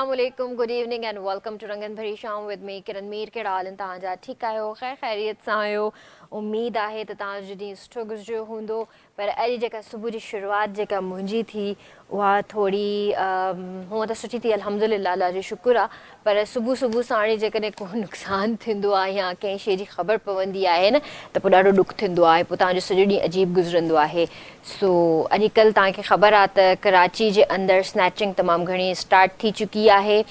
السلام عليڪم good evening and welcome to رنگن ڀري شام ود مي ڪرن مير. ڪهڙا حال آهن توهان جا؟ ٺيڪ آهيو؟ خير خيريت سان آهيو؟ اميد آهي ته توهان جو ڏينهن سٺو گذريو هوندو. پر اڄ جيڪا صبح جي شروعات جيڪا منهنجي ٿي، اها ٿوري هونء ته سٺي ٿي، الحمدلله، الله جو شڪر آ، پر صبح صبح ساڻ ئي جيڪڏهن ڪو نقصان ٿيندو آ يا ڪنهن شيء جي خبر پوندي آهي نه، ته پوء ڏاڍو ڏک ٿيندو آهي، پوء توهان جو سڄو ڏينهن عجيب گذرندو آهي. سو اڄڪلهه توهان کي خبر آ ته ڪراچي جي اندر سنيچنگ تمام گهڻي اسٽارٽ ٿي چڪي آهي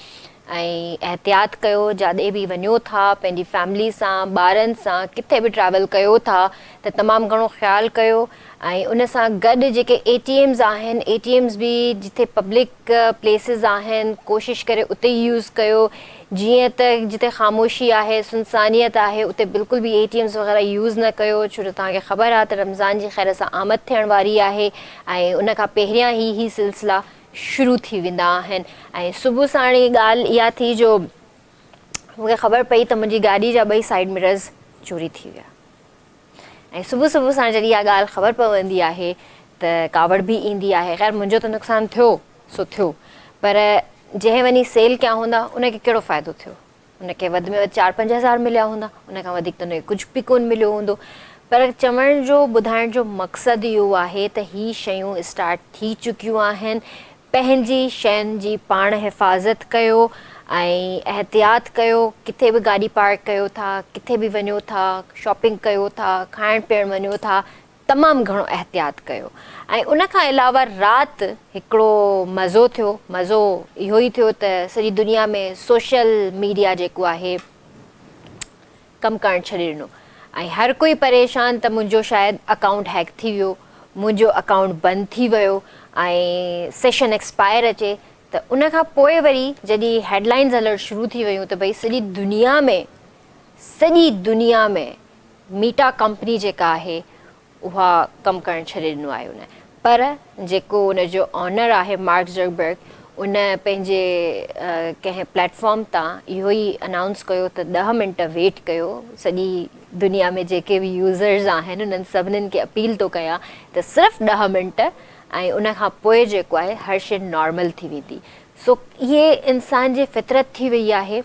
۽ احتياط ڪيو جاڏي به وڃو ٿا، پنهنجي فيملي سان، ٻارن سان ڪٿي به ٽريول ڪيو ٿا ته تمام گهڻو خيال ڪيو. ۽ ان سان گڏ جيڪي اي ٽي ايمز آهن، اي ٽي ايمز به جٿي پبلڪ پليسز آهن، ڪوشش ڪري اتي ئي يوز ڪيو. جيئن ته جتي خاموشي آهي، سنسانيت آهي، اتي بلڪل به اي ٽي ايمز وغيره يوز نه ڪيو، ڇو جو توهان کي خبر آهي ته رمضان جي خير سان آمد ٿيڻ واري آهي ۽ ان کان پهريان ئي هي سلسلا شروع ٿي ويندا آهن. ۽ صبح ساڻ ئي ڳالهه اها ٿي جو مون کي خبر پئي ته منهنجي گاڏي جا ٻئي سائيڊ مررز چوري ٿي ويا. ۽ صبح صبح سان جڏهن اها ڳالهه خبر پوندي آهي ته ڪاوڙ به ايندي آهي. خير، منهنجو ته نقصان ٿيو سو ٿيو، پر جنهن وڃي سيل ڪيا هوندا ان کي ڪهڙو فائدو ٿيو؟ ان کي وڌ ۾ وڌ چار پنج هزار مليا هوندا، ان کان وڌيڪ ته ان کي ڪجهه به ڪونه مليو هوندو. پر چوڻ جو، ٻڌائڻ جو مقصد اهو آهي ته هي شيون اسٽارٽ ٿي چڪيون آهن. پنهنجي شين جي پاڻ حفاظت ڪيو ۽ احتياط ڪيو. ڪٿي به گاڏي پارڪ ڪيو ٿا، ڪٿي به وڃو ٿا، شاپنگ ڪيو ٿا، کائڻ پيئڻ وڃو ٿا، تمام گهڻو احتياط ڪيو. ۽ ان کان علاوه رات هڪڙو مزو ٿيو، مزو اهو ئي ٿيو ته سڄي دنيا ۾ سوشل ميڊيا جيڪو آهي ڪم ڪرڻ ڇڏي ڏنو ۽ هر ڪوئي پريشان ته منهنجو شايد اڪائونٽ هيڪ ٿي ويو، منهنجو اڪائونٽ بند ٿي ويو ۽ سيشن ايڪسپائر اچي. ته ان کان پوء وري جڏهن هيڊلائنز هلڻ شروع ٿي ويون ته ڀئي سڄي دنيا ۾ سڄي دنيا ۾ ميٽا ڪمپني جيڪا آهي اها ڪم ڪرڻ ڇڏي ڏنو آهي ان، پر جيڪو ان جو آنر آهي مارڪ زڪربرگ، ان پنهنجي ڪنهن پليٽ فارم تان اهو ئي انائونس ڪيو ته 10 منٽ ويٽ ڪيو، سڄي دنيا ۾ جيڪي به يوزرز آهن انهن سڀنين کي اپيل ٿو ڪيان ته صرف 10 منٽ ۽ ان کان پوء جيڪو آهي هر شيء نارمل ٿي ويندي. سو اهي انسان جي فطرت ٿي وئي آهي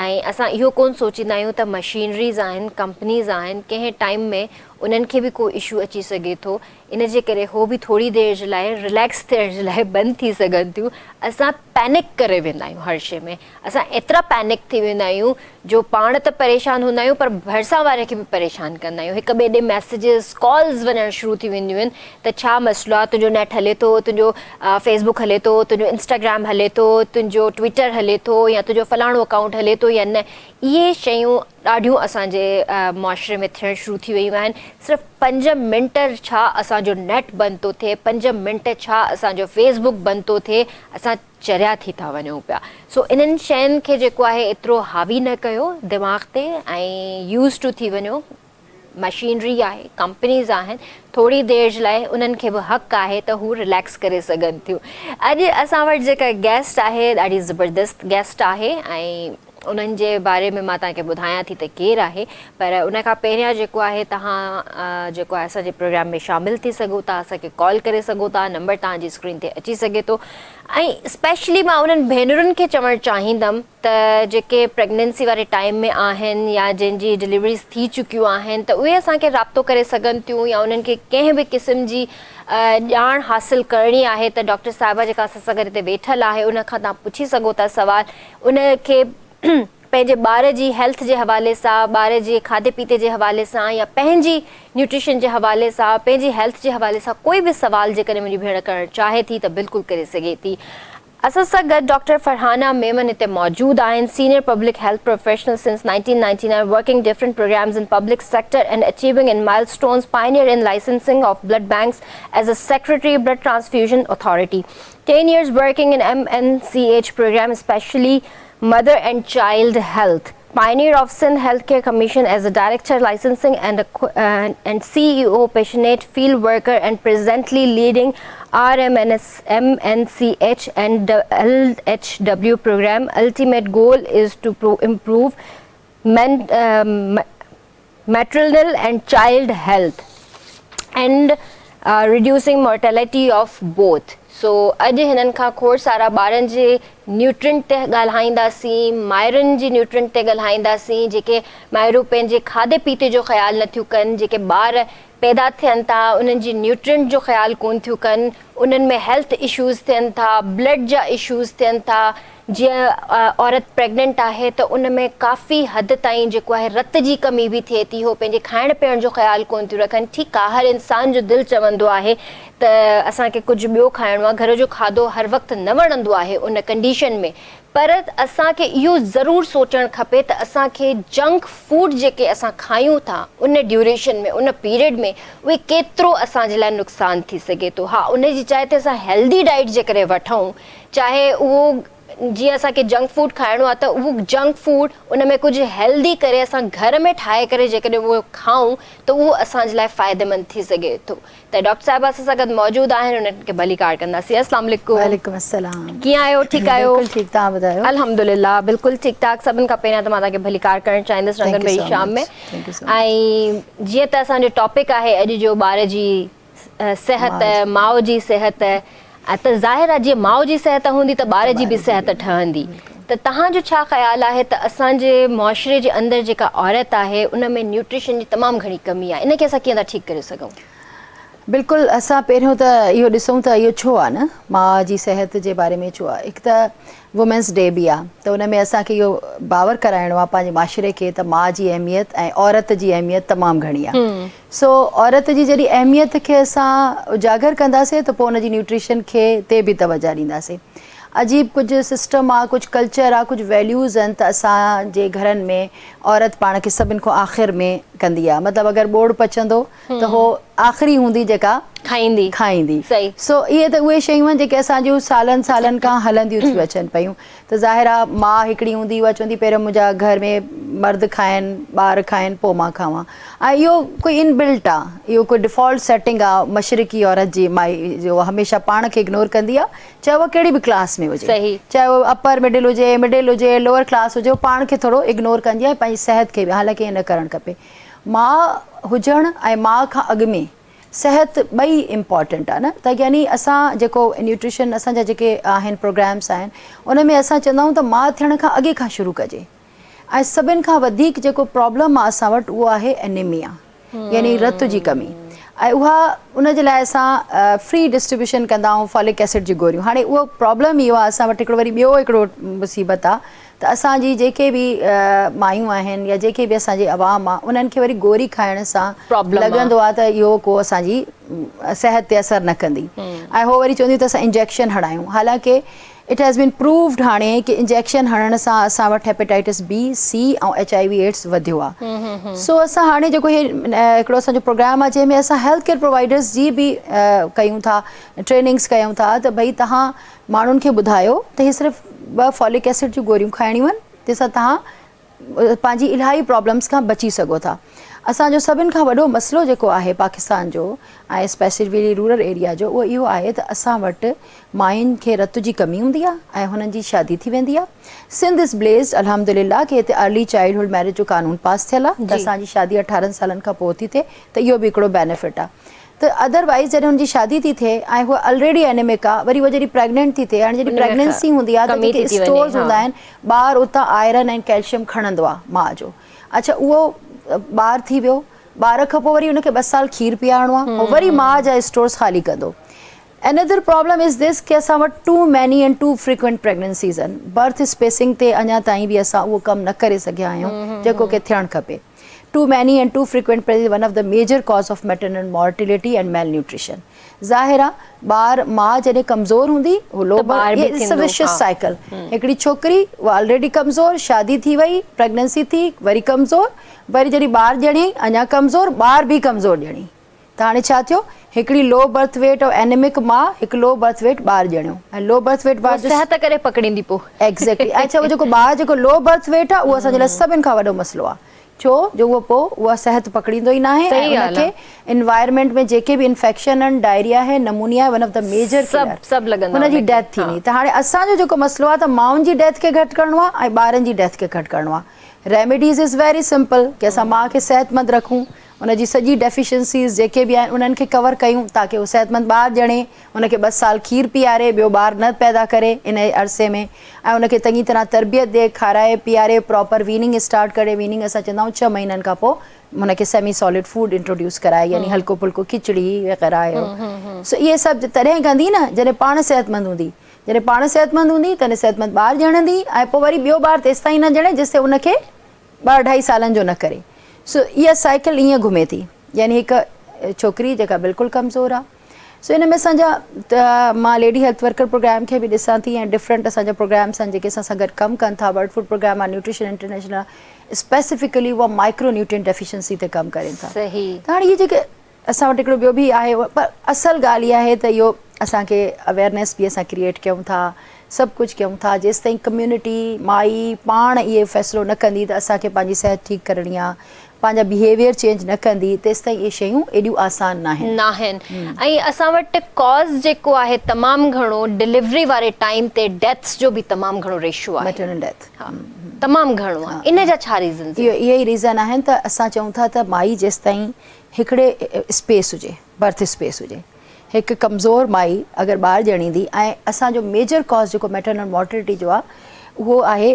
۽ اسان اهو ڪونه سوچيندا آهيون ته مشينريز آهن، ڪمپنيز آهن، ڪنهن ٽائيم ۾ انهن کي به ڪو اشو اچي سگهي ٿو، ان جي ڪري هو به ٿوري دير جي لاء رليڪس ٿيڻ جي لاء بند ٿي سگهن ٿيون. اسان پينڪ ڪري ويندا آهيون هر شيء ۾، اسان ايترا پينڪ ٿي ويندا آهيون جو پاڻ ته پريشان هوندا آهيون پر ڀرسان واري کي به پريشان ڪندا آهيون. هڪ ٻئي ڏي ميسيجز، ڪالز وڃڻ شروع ٿي وينديون آهن ته ڇا مسئلو آهي، تنهنجو نيٽ هلي ٿو، تنهنجو فيس بڪ هلي ٿو، تنهنجو انسٽاگرام هلي ٿو، تنهنجو ٽوئٽر هلي ٿو يا تنهنجو فلاڻو اڪائونٽ هلي ٿو يا نه. اهي شيون ڏاڍيون اسان جي معاشري ۾ ٿيڻ شروع ٿي ويون آهن. صرف 5 منٽ ڇا اسان جو نيٽ بند ٿو ٿئي، 5 منٽ ڇا اسان جو فيس بڪ بند ٿو ٿئي، اسان چريا ٿي ٿا وڃون پيا. سو انهن شين کي جيڪو آهي ايترو حاوي نه ڪيو دماغ تي ۽ يوز ٽو ٿي وڃو. مشينري آهي، ڪمپنيز آهن، ٿوري دير جي لاء انهن کي به حق آهي ته هو رليڪس ڪري سگهن ٿيون. اڄ اسان وٽ جيڪا گيسٽ آهي ڏاڍي زبردست گيسٽ آهي ۽ انهن جي باري ۾ مان توهان کي ٻڌايان ٿي ته ڪير آهي، پر ان کان پهريان جيڪو آهي توهان جيڪو آهي اسان جي پروگرام ۾ شامل ٿي سگهو ٿا، اسان کي ڪال ڪري سگهو ٿا، نمبر توهان جي اسڪرين تي اچي سگهي ٿو. ۽ اسپيشلي مان انهن ڀينرن کي چوڻ چاهيندم ته جيڪي پريگننسي واري ٽائيم ۾ آهن يا جن جي ڊليوريز ٿي چڪيون آهن ته اهي اسان کي رابطو ڪري سگهن ٿيون يا انهن کي ڪنهن به قسم جي ڄاڻ حاصل ڪرڻي آهي ته ڊاڪٽر صاحبه جيڪا اسان سان گڏ هتي ويٺل آهي ان کان توهان پڇي سگهو ٿا سوال. ان کي پنهنجي ٻار جي هيلٿ جي حوالي سان، ٻار جي کاڌي پيتي جي حوالي سان يا پنهنجي نيوٽريشن جي حوالي سان، پنهنجي هيلٿ جي حوالي سان ڪوئي به سوال جيڪڏهن منهنجي ڀيڻ ڪرڻ چاهي ٿي ته بلڪل ڪري سگهي ٿي. اسان سان گڏ ڊاڪٽر فرحانه ميمن هتي موجود آهن، senior public health professional since 1999، working different programmes in public sector and achieving in milestones, pioneer in licensing of blood banks as a secretary blood transfusion authority, 10 years working in M N C H programme specially mother and child health, pioneer of Sindh health care commission as a director licensing and C E O, passionate field worker and presently leading R M N S M N C H and L H W programme. Ultimate goal is to improve maternal and child health and reducing mortality of both. سو اڄ هنن کان کوڙ سارا ٻارن جي نيوٽرنٽ تي ڳالهائينداسين، مائرن جي نيوٽرنٽ تي ڳالهائينداسين، جيڪي مائرون پنهنجي کاڌي پيتي جو خيال نٿيون ڪن، جيڪي ٻار پيدا ٿين ٿا انهن جي نيوٽرنٽ جو خيال ڪون ٿيون ڪن، انهن ۾ هيلٿ اشوز ٿين ٿا، بلڊ جا اشوز ٿين ٿا، جيئن عورت پريگننٽ آهي ته ان ۾ ڪافي حد تائين جيڪو آهي رت جي ڪمي به ٿئي ٿي، هو پنهنجي کائڻ پيئڻ جو خيال ڪون ٿيون رکن، ٺيڪ آهي هر انسان جو دل چوندو آهي ته اسان کي ڪجهه ٻيو کائڻو آهي، گهر جو کاڌو هر وقت نه وڻندو آهي ان ڪنڊيشن ۾ پر اسان کي اهو ضرور سوچڻ کپي ته اسان کي جنڪ فوڊ جيڪي اسان کايون ٿا ان ڊيوريشن ۾ ان پيريڊ ۾ اهي ڪيترو اسان جي لاء نقصان ٿي سگهي ٿو ها ان جي جاء تي اسان هيلدي ڊائيٽ جيڪڏهن وٺون چاهي اهو جيئن اسان کي جنڪ فوڊ کائڻو آهي ته اهو جنڪ فوڊ ان ۾ ڪجهه هيلدي ڪري اسان گهر ۾ ٺاهي ڪري جيڪڏهن اهو کائون ته اهو اسان جي لاء فائديمند ٿي سگهي ٿو ته ڊاڪٽر صاحبه اسان سان گڏ موجود آهن انهن کي ڀليڪار ڪنداسين السلام عليڪم. وعليڪم السلام. ڪيئن آهيو ٺيڪ آهيو؟ بلڪل ٺيڪ توهان ٻڌايو؟ الحمدلله بلڪل ٺيڪ ٺاڪ سڀن کان پهريان ته مان توهان کي ڀليڪار ڪرڻ چاهيندس رنگن ڀري شام ۾ ۽ جيئن ته اسان جو ٽاپڪ آهي اڄ جو ٻار جي صحت ماء جي صحت ته ظاهر آهي جيئن ماء جي صحت هوندي ته ٻار جي به صحت ٺهندي ته توهان جو ڇا خيال آهي ته اسان جي معاشري جي اندر جيڪا عورت آهي ان ۾ نيوٽريشن جي تمام گهڻي ڪمي آهي ان کي اسان ڪيئن ٿا ٺيڪ ڪري سگهون؟ بلڪل اسان پهريون ته اهو ڏسون ته اهو ڇو آهي نه ماء جي صحت جي باري ۾ ڇو آهي هڪ ته وومينس ڊي به آهي ته ان ۾ اسان کي اهو باور ڪرائڻو آهي پنهنجي معاشري کي ته ماء جي اهميت ۽ عورت جي اهميت تمام گهڻي آهي سو عورت جي جڏهن اهميت کي اسان اجاگر ڪنداسين ته پوء ان جي نيوٽريشن کي تي به توجه ڏينداسين. عجيب ڪجهه سسٽم آ، ڪجهه ڪلچر آ، ڪجهه ويليوز آهن ته اسان جي گهرن ۾ عورت پاڻ کي سڀن کان آخر ۾ ڪندي آ. مطلب اگر ٻوڙ پچندو ته هو آخري هوندي جيڪا کائيندي. کائيندي. سو اهي ته اهي شيون آهن جيڪي اسان جون سالن سالن کان هلنديون ٿيون اچن پيون. ته ظاهر آ ماء هڪڙي هوندي اها چوندي پهريون منهنجا گهر ۾ مرد کائن ٻار کائن پوء مان کاوان ۽ اهو ڪوئي ان بلٽ آ اهو ڪوئي ڊفالٽ سيٽنگ آ مشرقي عورت جي مائي جو هميشه پاڻ کي اگنور ڪندي آ چاهي اها ڪهڙي به ڪلاس ۾ هجي چاهي اهو اپر مڊل هجي مڊل هجي لوئر ڪلاس هجي اهو پاڻ کي ٿورو اگنور ڪندي آ ۽ پنهنجي صحت کي به حالانڪه ائين نه ڪرڻ کپي ماء هجڻ ۽ ماء کان اڳ ۾ صحت ٻئي امپارٽنٽ آ نه ته يعني اسان جيڪو نيوٽريشن اسان جا جيڪي آهن پروگرامس آهن ان ۾ اسان چوندا آهيون ته ماء ٿيڻ کان اڳي کان شروع ڪجي ۽ سڀن کان وڌيڪ جيڪو پرابلم آ اسان وٽ اهو آهي انيميا يعني رت جي ڪمي ۽ اها ان جي لاء اسان فري ڊسٽريبيوشن ڪندا آهيون فولڪ ايسڊ جي گوريون هاڻي اهو پرابلم اهو آ اسان وٽ هڪڙو وري ٻيو هڪڙو مصيبت آ ته اسان جي جيڪي به مايون آهن يا جيڪي به اسان جي عوام آ انهن کي وري گوري کائڻ سان لڳندو آ ته اهو ڪو اسان جي صحت تي اثر نه ڪندي ۽ هو وري چونديون ته اسان انجيڪشن هڻايون حالانڪه it has been proved هاڻي ڪي انجيڪشن هڻڻ سان اسان وٽ hepatitis B C ۽ H I V AIDS وڌيو آ سو اسان هاڻي جيڪو هي هڪڙو اسان جو پروگرام آ جنهن ۾ اسان هيلٿ ڪيئر پرووائيڊرز جي به ڪيون ٿا ٽريننگس ڪيون ٿا ته ڀئي تهان ماڻهن کي ٻڌايو ته هي صرف ٻه فولڪ ايسڊ جون گوريون کائڻيون آهن جنهن سان توهان پنهنجي الاهي پرابلمس کان بچي سگهو ٿا. اسان جو سڀن کان وڏو مسئلو جيڪو آهي پاڪستان جو ۽ اسپيسفلي رورل ايريا جو اهو اهو آهي ته اسان وٽ ماين کي رت جي ڪمي هوندي آهي ۽ هنن جي شادي ٿي ويندي آهي. سنڌ از بليسڊ الحمدلله ڪي هتي ارلي چائلڊ هوڊ ميرج جو قانون پاس ٿيل آهي ته اسان جي شادي 18 سالن کان پوء ٿي ٿئي ته اهو به هڪڙو بينيفٽ آهي. ته ادر وائيز جڏهن هن جي شادي ٿي ٿئي ۽ هوء الريڊي اينيمڪ آ وري هوء جڏهن پريگننٽ ٿي ٿئي هاڻي جڏهن پريگننسي هوندي آ ته جيڪي اسٽورز هوندا آهن ٻار اتان آئرن ۽ ڪيلشيم کڻندو آ ماء جو اڇا اهو ٻار ٿي ويو ٻار کان پوء وري هن کي ٻه سال کير پيارڻو آ هو وري ماء جا اسٽورز خالي ڪندو Another problem is this ڪي اسان وٽ too many and too frequent pregnancies آهن برٿ اسپيسنگ تي اڃا تائين به اسان اهو ڪم نه ڪري سگهيا آهيون جيڪو ڪي ٿيڻ کپي. Too many and too frequent pregnancy one of the major cause of maternal mortality and malnutrition. ظاهر آ ٻار ماء جڏهن ڪمزور هوندي هو لو ٻار به it's a ٿيندو وشيس ها سائيڪل هڪڙي ڇوڪري اها الريڊي ڪمزور شادي ٿي وئي پريگننسي ٿي وري ڪمزور وري جڏهن ٻار ڄڻيائين اڃا ڪمزور ٻار به ڪمزور ڄڻي ته هاڻي ڇا ٿيو؟ هڪڙي لو برٿ ويٽ ۽ اينيمڪ ماء هڪ لو برٿ ويٽ ٻار ڄڻيو ۽ لو برٿ ويٽ ٻار جو صحت ڪڏهن پڪڙيندي پوء. ايگزيڪٽلي ۽ ڇا اهو جيڪو ٻار جيڪو لو برٿ ويٽ آهي اهو اسان جي لاء سڀن کان وڏو مسئلو آهي ڇو جو اهو پوء اها صحت پڪڙيندو ئي ناهي ۽ ان کي انوائرمينٽ ۾ جيڪي به انفيڪشن آهن ڊائريا آهي نمونيا آهي one of the major colour سڀ لڳندا ان جي ڊيٿ ٿيندي ته هاڻي اسان جو جيڪو مسئلو آهي ته مائن جي ڊيٿ کي گهٽ ڪرڻو آهي ۽ ٻارن جي ڊيٿ کي گهٽ ڪرڻو آهي. ريميڊيز is very simple ڪي اسان ماء کي صحتمند رکون، ان جي سڄي ڊيفيشنسيز جيڪي به آهن انهن کي ڪور ڪيون تاڪه هو صحتمند ٻار ڄڻي، ان کي ٻه سال کير پياري ٻيو ٻار نه پيدا ڪري ان عرصي ۾ ۽ ان کي چڱي طرح تربيت ڏي، کارائي پياري پراپر ويننگ اسٽارٽ ڪري، ويننگ اسان چوندا آهيون ڇهه مهينن کان پوء هن کي سيمي سالڊ فوڊ انٽروڊيوس ڪرائي يعني هلڪو ڦلڪو کچڙي وغيره اهو سو اهي سڀ تڏهن ڪندي نه جڏهن پاڻ صحتمند هوندي جڏهن پاڻ صحتمند هوندي تڏهن صحتمند ٻار ڄڻندي ۽ پوء وري ٻيو ٻار تيستائين نه ڄڻي جيستائين ان کي ٻه اڍائي سالن جو نه ڪري. سو اها سائيڪل ائين گهمي ٿي. يعني هڪ ڇوڪري جيڪا بلڪل ڪمزور آ. سو ان ۾ اسان جا ته مان ليڊي هيلٿ ورڪر پروگرام کي به ڏسان ٿي ۽ ڊفرنٽ اسان جا پروگرامس آهن جيڪي اسان سان گڏ ڪم ڪن ٿا ورلڊ فوڊ پروگرام آ نيوٽريشن انٽرنيشنل آ اسپيسفڪلي اها مائڪرو نيوٽرينٽ ڊيفيشنسي تي ڪم ڪرين ٿا. ته هاڻي اهي جيڪي اسان وٽ هڪڙو ٻيو به آهي پر اصل ڳالهه اها آهي ته اهو اسان کي اويئرنيس به اسان ڪريئيٽ ڪيون ٿا سڀ ڪجهه ڪيون ٿا جيستائين ڪميونٽي مائي پاڻ اهي فيصلو نه ڪندي ته اسان کي پنهنجي صحت ٺيڪ ڪرڻي آهي پنهنجا بيهيويئر چينج نه ڪندي تيستائين اهي شيون ايڏيون آسان ناهن. ناهن ۽ اسان وٽ ڪاز جيڪو آهي تمام گهڻو ڊليوري واري ٽائيم تي ڊيٿس جو به تمام گهڻو ريشو آهي. ميٽرنل ڊيٿ ها تمام گهڻو آهي ان جا ڇا ريزنز آهن؟ اهي ئي ريزن آهن ته اسان چئون ٿا ته مائي جيستائين هڪڙي اسپيس هجي برٿ اسپيس هجي هڪ ڪمزور مائي اگر ٻار ڄڻيندي ۽ اسان جو ميجر ڪاز جيڪو ميٽرنل مورٽلٽي جو آهي اهو آهي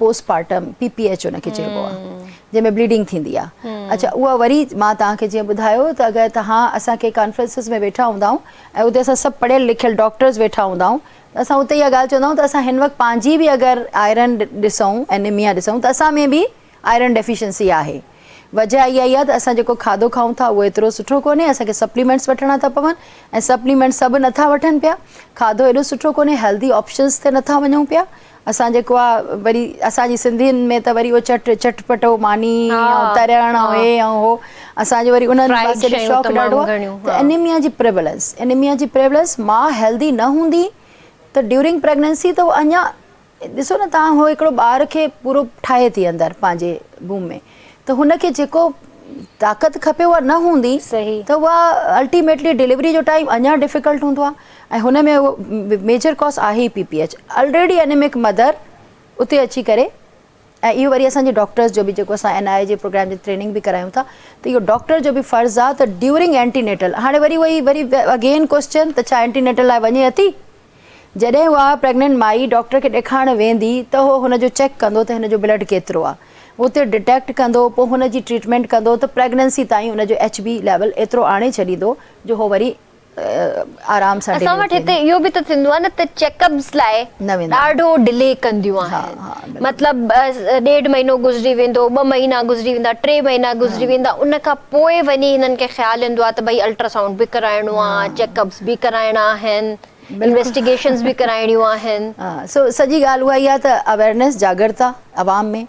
post partum P P H ان کي چئبو آهي جنهن ۾ بليڊنگ ٿيندي آهي اڇا اها وري مان توهان کي جيئن ٻڌايو ته اگر توهان اسان کي ڪانفرنسز ۾ ويٺا هوندا آهيون ۽ اتي اسان سڀ پڙهيل لکيل ڊاڪٽرز ويٺا هوندا آهيون ته اسان اتي اها ڳالهه چوندا آهيون ته اسان هن وقت پنهنجي به اگر آئرن ڏسون اينيميا ڏسون ته اسان ۾ به آئرن ڊيفيشنسي آهي. وجهه اها ئي آهي ته اسان جيڪو کاڌو کائون ٿا اهو ايترو سٺو ڪونهي، اسان کي سپليمينٽس وٺڻا ٿا پون ۽ سپليمينٽس سڀ نٿا وٺن پيا، کاڌو ايڏو سٺو ڪونهي، هيلدي آپشنس تي نٿا وڃون پيا، اسان جيڪو آهي وري اسان جي سنڌين ۾ ته وري اهو چٽ چٽپٽو ماني ۽ ترڻ ۽ هي ۽ هو اسان جو وري انهن پاسي ڏي شوق ڏاڍو آهي ته انيميا جي پريولنس انيميا جي پريولنس ماء هيلدي نه هوندي ته ڊيورنگ پريگننسي ته اڃا ڏسو نه توهان هو هڪڙو ٻار کي پورو ٺاهي ٿي اندر پنهنجي ووم ۾ ته هن کي جيڪو طاقت کپي اها نه هوندي ته اها الٽيميٽلي ڊليوري جو ٽائيم اڃا ڊفيڪلٽ هوندو آهي ۽ هن ۾ اهو ميجر ڪاز آهي ئي P P H already anaemic mother اتي اچي ڪري ۽ اهو وري اسان جي ڊاڪٽرز جو به جيڪو اسان اين آء جي پروگرام جي ٽريننگ به ڪرايون ٿا ته اهو ڊاڪٽر جو به فرض آهي ته ڊيورنگ اينٽي نيٽل هاڻي وري اهو ئي وري اگين ڪوسچن ته ڇا اينٽي نيٽل لاء وڃي اٿي جڏهن اها پريگننٽ مائي ڊاڪٽر کي ڏيکارڻ ويندي ته هو هن جو چيڪ ڪندو ته هن جو بلڊ ڪيترو آهي. اتي ڊٽيڪٽ ڪندو پوء هن جي ٽريٽمينٽ ڪندو ته پريگننسي تائين ان جو ايڇ بي ليول ايترو آڻي ڇڏيندو جو هو وري آرام سان اسان ڊليور وٽ ٿي هتي ويندي. اهو به ته ٿيندو آهي نه ته چيڪ اپس لاء نه ويندا آهن. ڏاڍو ڊلي ڪنديون ها آهن ها بلڪل. مطلب ڏيڍ مهينو گذري ويندو ٻه مهينا گذري ويندا ٽي مهينا گذري ويندا ان کان پوء وڃي هنن کي خيال ايندو آهي ته ڀئي الٽراسائونڊ به ڪرائڻو آهي چيڪ اپس به ڪرائڻا آهن. انويسٽيگيشنز به ڪرائڻيون آهن. ها سو سڄي ڳالهه اها ئي آهي ته اويئرنيس جاڳرتا عوام ۾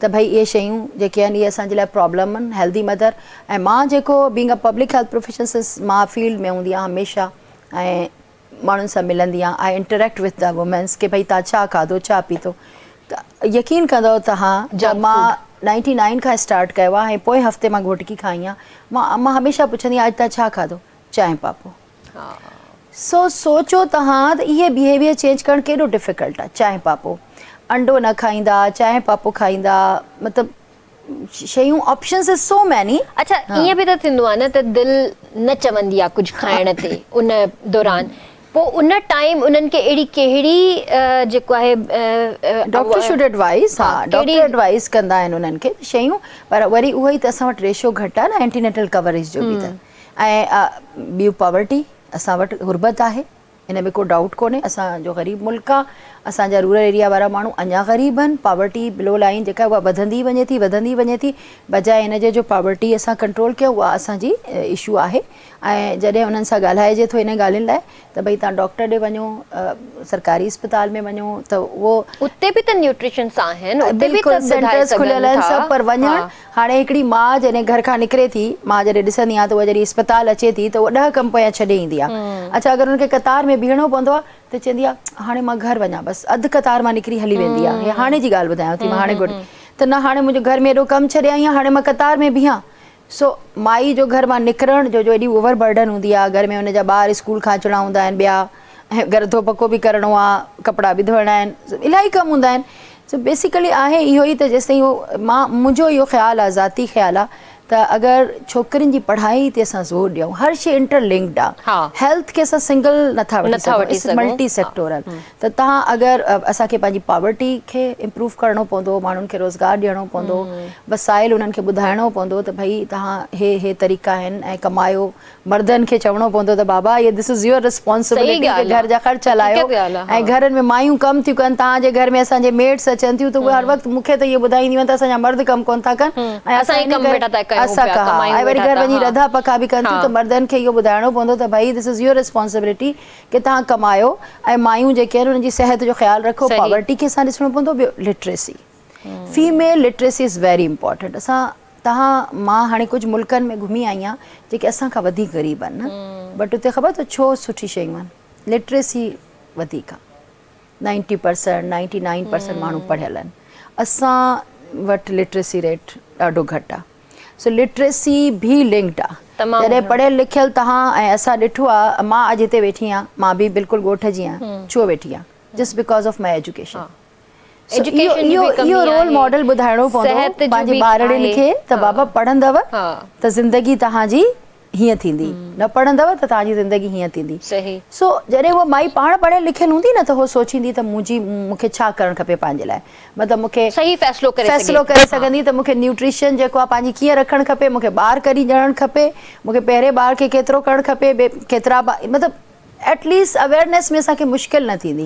ته ڀئي اهي شيون جيڪي آهن اهي اسان جي لاء پرابلم آهن هيلدي مدر ۽ مان جيڪو being a public health profession since مان فيلڊ ۾ هوندي آهيان هميشه ۽ ماڻهن سان ملندي آهيان I interact with the womens ڪي ڀئي تان ڇا کاڌو ڇا پيتو ته يقين ڪندو تهان ته مان نائنٽي نائن کان اسٽارٽ ڪيو آهي ۽ پوئين هفتي مان گهوٽڪي کان آئي آهيان مان مان هميشه پڇندي آهيان اڄ تان ڇا کاڌو چانهه پاپو سو سوچو توهان ته اهي بيهيويئر چينج ڪرڻ ڪيڏو ڊفيڪلٽ آهي چانهه پاپو انڊو نه کائيندا چانهه پاپو کائيندا مطلب شيون آپشنز از سو ميني. اڇا ائين به ته ٿيندو آهي نه ته دل نه چوندي آهي ڪجهه کائڻ تي ان دوران پوء ان ٽائيم انهن کي اهڙي ڪهڙي جيڪو آهي ڊاڪٽر should advice ها ڊاڪٽر ايڊوائز ڪندا آهن انهن کي شيون پر وري اهو ئي ته اسان وٽ ريشو گهٽ آهي نه اينٽينيٽل ڪوريج جو به ته ۽ ٻيو پاورٽي اسان وٽ غربت آهي ان ۾ ڪو ڊائوٽ ڪونهي اسان جو غريب ملڪ آ اسان جا رورل ايريا وارا ماڻهو اڃا غريب آهن پاورٽي بلو لائين جيڪا اها وڌندي وڃي ٿي وڌندي وڃي ٿي بجاء ان جي جو پاورٽي اسان ڪنٽرول ڪيون اها اسان جي اشو آهي ۽ جڏهن انهن سان ڳالهائجي ٿو انهن ڳالهين لاء ته ڀئي تان ڊاڪٽر ڏي وڃو سرڪاري اسپتال ۾ وڃو ته اهو اتي به ته نيوٽريشنس آهن اتي به ته بلڪل ٻڌائي سينٽرز کليل سگهن آهن ٿا سڀ پر وڃڻ هاڻي هڪڙي ماء جڏهن گهر کان نڪري ٿي، مان جڏهن ڏسندي آهيان ته اها جڏهن اسپتال اچي ٿي ته اها ڏهه ڪم پويان ڇڏي ايندي آهي. اڇا اگر ان کي قطار ۾ بيهڻو پوندو آهي ته چوندي آهي هاڻي مان گهر وڃان بس اڌ قطار مان نڪري هلي ويندي آهي. هي هاڻي جي ڳالهه ٻڌايان ٿي مان هاڻي گهوٽ ته نه هاڻي منهنجو گهر ۾ ايڏو ڪم ڇڏي آئي آهيان هاڻي مان قطار ۾ بيهان. سو مائي جو گهر مان نڪرڻ جو جو ايڏي اوور برڊن هوندي آهي گهر ۾ ان جا ٻار اسڪول کان اچڻا هوندا آهن ٻيا ۽ گهر ڌو پڪو به ڪرڻو آهي ڪپڙا به ڌوئڻا آهن الاهي ڪم هوندا آهن. سو بيسيڪلي آهي اهو ئي ته جيستائين اهو مان منهنجو اهو خيال آهي ذاتي خيال آهي ته اگر ڇوڪرين جي پڙهائي تي اسان زور ڏيون هر شي انٽر لنڪڊ آ هيلٿ کي اسان سنگل نٿا وٺي سگهون it's multi sectoral ته تهان اگر اسان کي پنهنجي پاورٽي کي امپروو ڪرڻو پوندو ماڻهن کي روزگار ڏيڻو پوندو وسائل انهن کي ٻڌائڻو پوندو ته ڀئي تهان هي هي طريقا آهن ۽ ڪمايو مردن کي چوڻو پوندو ته بابا اهي دس از your responsibility ڪي گهر جا خرچ هلايو ۽ گهرن ۾ مايون ڪم ٿيون ڪن توهان جي گهر ۾ اسان جي ميڊس اچن ٿيون ته اهي هر وقت مون کي ته اهو ٻڌائينديون آهن ته اسان جا مرد ڪم ڪونه ٿا ڪن ۽ اسان ئي ڪم ويٺا ٿا ڪيون پيا ڪمايون ۽ وري گهر وڃي رڌا پکا به ڪن ٿيون ته مردن کي اهو ٻڌائڻو پوندو ته ڀائي دس از your responsibility ڪي توهان ڪمايو ۽ مايون جيڪي آهن انهن جي صحت جو خيال رکو پاورٽي کي اسان ڏسڻو پوندو ٻيو literacy female literacy is very important اسان توهان مان هاڻي ڪجهه ملڪن ۾ گهمي آئي آهيان جيڪي اسان کان وڌيڪ غريب آهن نه بٽ اتي خبر اٿو ڇو سٺي شيون آهن لٽريسي وڌيڪ آهي ninety percent ninety nine percent ماڻهو پڙهيل آهن اسان وٽ لٽريسي ريٽ ڏاڍو گهٽ آهي سو لٽريسي به لنڪڊ آهي جڏهن پڙهيل لکيل توهان ۽ اسان ڏٺو آهي مان اڄ هتي ويٺي آهيان مان به بلڪل ڳوٺ جي آهيان ڇو ويٺي آهيان just because of my education education جي به ڪمي اهو رول ماڊل ٻڌائڻو پوندو پنهنجي ٻارڙين کي ته بابا پڙهندؤ ته زندگي توهان جي هيئن ٿيندي نه پڙهندؤ ته توهان جي زندگي هيئن ٿيندي سو جڏهن هوء مائي پاڻ پڙهيل لکيل هوندي نه ته هوء سوچيندي ته منهنجي مون کي ڇا ڪرڻ کپي پنهنجي لاء مطلب مون کي صحيح فيصلو ڪري فيصلو ڪري سگهندي ته مون کي نيوٽريشن جيڪو آهي پنهنجي ڪيئن رکڻ کپي مون کي ٻار ڪڏهن ڄڻڻ کپي مون کي پهرين ٻار کي ڪيترو ڪرڻ کپي ڪيترا مطلب ايٽ ليسٽ اويئرنيس ۾ اسان کي مشڪل نه ٿيندي.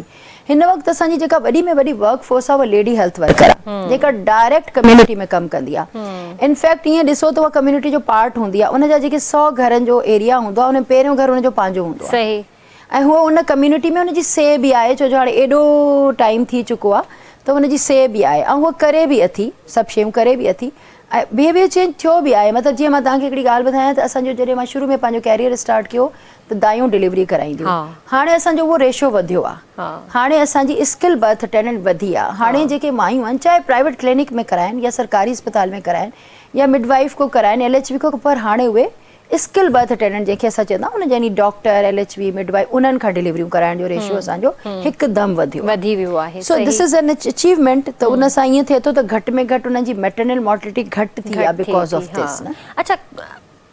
هن وقت اسان جي جيڪا وڏي ۾ وڏي ورڪ فورس آهي اها ليڊي هيلٿ ورڪر آهي جيڪا ڊائريڪٽ ڪميونٽي ۾ ڪم ڪندي آهي. ان فيڪٽ ائين ڏسو ته اها ڪميونٽي جو پارٽ هوندي آهي. ان جا جيڪي سو گهرن جو ايريا هوندو آهي ان ۾ پهريون گهر ان جو پنهنجو هوندو آهي ۽ هوء ان ڪميونٽي ۾ ان جي سي به آهي ڇو جو هاڻي ايڏو ٽائيم ٿي چڪو آهي ته ان جي سي به آهي ۽ هوء ڪري به اٿي سڀ شيون ڪري به اٿي ۽ بهيويئر چينج ٿيو به آهي مطلب جيئن مان توهان کي هڪڙي ڳالهه ٻڌايان ته اسان جو جڏهن مان شروع ۾ پنهنجو ڪيريئر اسٽارٽ ڪيو ته دايون ڊليوري ڪرائينديون هاڻي اسان جو اهو ريشو وڌيو آهي هاڻي اسان جي اسڪل برٿ اٽينڊنٽ وڌي آهي هاڻي جيڪي مايون آهن چاهي پرائيويٽ ڪلينڪ ۾ ڪرائن يا سرڪاري اسپتال ۾ ڪرائن يا مڊ وائيف کو ڪرائن ايل ايڇ وي کو پر هاڻي اهي اسڪل برٿ اٽينڊنٽ جنهن کي اسان چوندا آهيون يعني doctor L H V mid wife انهن کان ڊليوريون ڪرائڻ جو ريشو اسان جو هڪدم وڌيو وڌي ويو آهي سو دس از ان اچيومينٽ ته ان سان ائين ٿئي ٿو ته گهٽ ۾ گهٽ انهن جي ميٽرنل مورٽلٽي گهٽ ٿي آهي because of دس نه. اڇا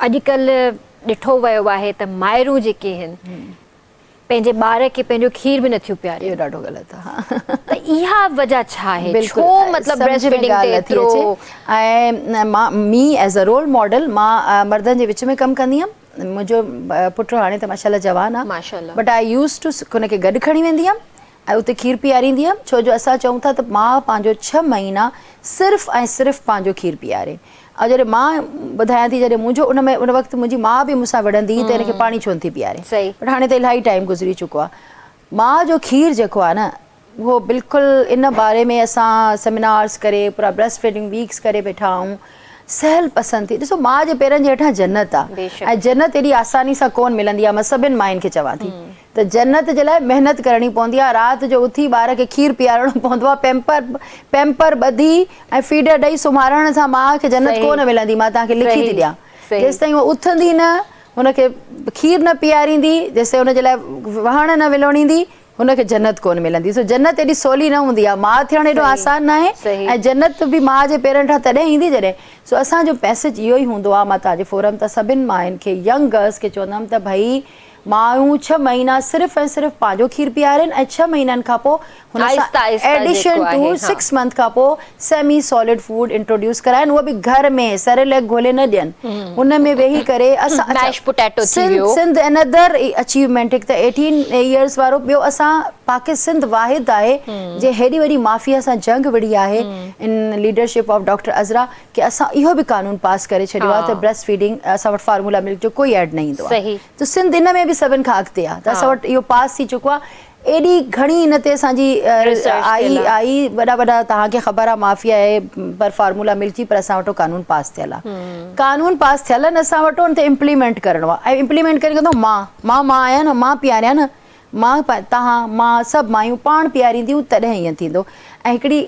اڄڪلهه ڏٺو ويو آهي ته مائرون جيڪي آهن پنهنجي ٻار کي پنهنجو کير به نٿيون پيارين. اهو ڏاڍو غلط آهي. ته اها وجه ڇا آهي؟ ڇو مطلب بريسٽ فيڊنگ تي ايترو. ۽ مان me as a role model مان مردن جي وچ ۾ ڪم ڪندي هيم منهنجو پٽ هاڻي ته ماشاء الله جوان آهي بٽ I use two هن کي گڏ کڻي ويندي هيم ۽ اتي کير پياريندي هيم ڇو جو اسان چئون ٿا ته ماء پنهنجو ڇهه مهينا صرف ۽ صرف پنهنجو کير پياري ۽ جڏهن مان ٻڌايان ٿي جڏهن منهنجو ان ۾ ان وقت منهنجي ماء به مون سان وڙهندي هئي ته هن کي پاڻي ڇو نٿي پياري بٽ هاڻي ته الاهي ٽائيم گذري چڪو آهي ماء جو کير جيڪو آهي نه اهو بلڪل ان باري ۾ اسان سيمينارز ڪري پورا بريسٽ فيڊنگ ويڪس ڪري ويٺا آهيون سهل پسند ٿي ڏسو ماء جي پيرن جي هيٺان جنت آهي ۽ جنت ايڏي آساني سان ڪون ملندي آهي مان سڀن ماين کي چوان ٿي ته جنت جي لاء محنت ڪرڻي پوندي آهي، رات جو اٿي ٻار کي کير پيارڻو پوندو آهي، پيمپر پيمپر ٻڌي ۽ فيڊر ڏئي سمهارڻ سان ماء کي جنت ڪو نه ملندي، مان توهان کي لکي ٿي ڏيان، جيستائين هوء اٿندي نه، هن کي کير نه پياريندي، جيستائين هن جي لاء وهڻ نه ولوڙيندي، هن کي جنت ڪونه ملندي. سو جنت ايڏي سولي نه هوندي آهي، ماء ٿيڻ ايڏو آسان ناهي ۽ جنت به ماء جي پيرن هيٺان تڏهن ايندي جڏهن سو اسان جو ميسيج اهو ئي هوندو آهي، مان توهان جي فورم تان سڀن ماين کي ينگ گرلز کي چوندم ته ڀئي مايون ڇهه مهينا صرف ۽ صرف پنهنجو کير پيارين ۽ ڇهه مهينن کان پوء هن سان ايڊيشن ٽو سڪس منٿ کان پوء سيمي سالڊ فوڊ انٽروڊيوس ڪرائين اهو به گهر ۾ سيريليڪ گهولي نه ڏين ان ۾ ويهي ڪري اسان سنڌ سنڌ انادر اچيومينٽ هڪ ته ايٽين ايئرس وارو ٻيو اسان پاڪ سنڌ واحد آهي جنهن هيڏي وڏي مافيا سان جنگ وڙهي آهي in leadership of doctor Azra ڪي اسان اهو به قانون پاس ڪري ڇڏيو آهي ته بريسٽ فيڊنگ اسان وٽ فارمولا ملڪ جو ڪوئي ايڊ نه ايندو آهي ته سنڌ ان ۾ به سڀن کان اڳتي آهي ته اسان وٽ اهو پاس ٿي چڪو آهي ايڏي گهڻي ان تي اسان جي آئي آئي وڏا وڏا توهان کي خبر آهي مافيا آهي پر فارمولا ملڪ جي پر اسان وٽ قانون پاس ٿيل آهي قانون پاس ٿيل آهن اسان وٽ ان تي امپليمينٽ ڪرڻو آهي ۽ امپليمينٽ ڪري ڪندو مان مان مان آهيان نه مان پياريان نه مان توهان مان سڀ مايون پاڻ پيارينديون تڏهن ائين ٿيندو ۽ هڪڙي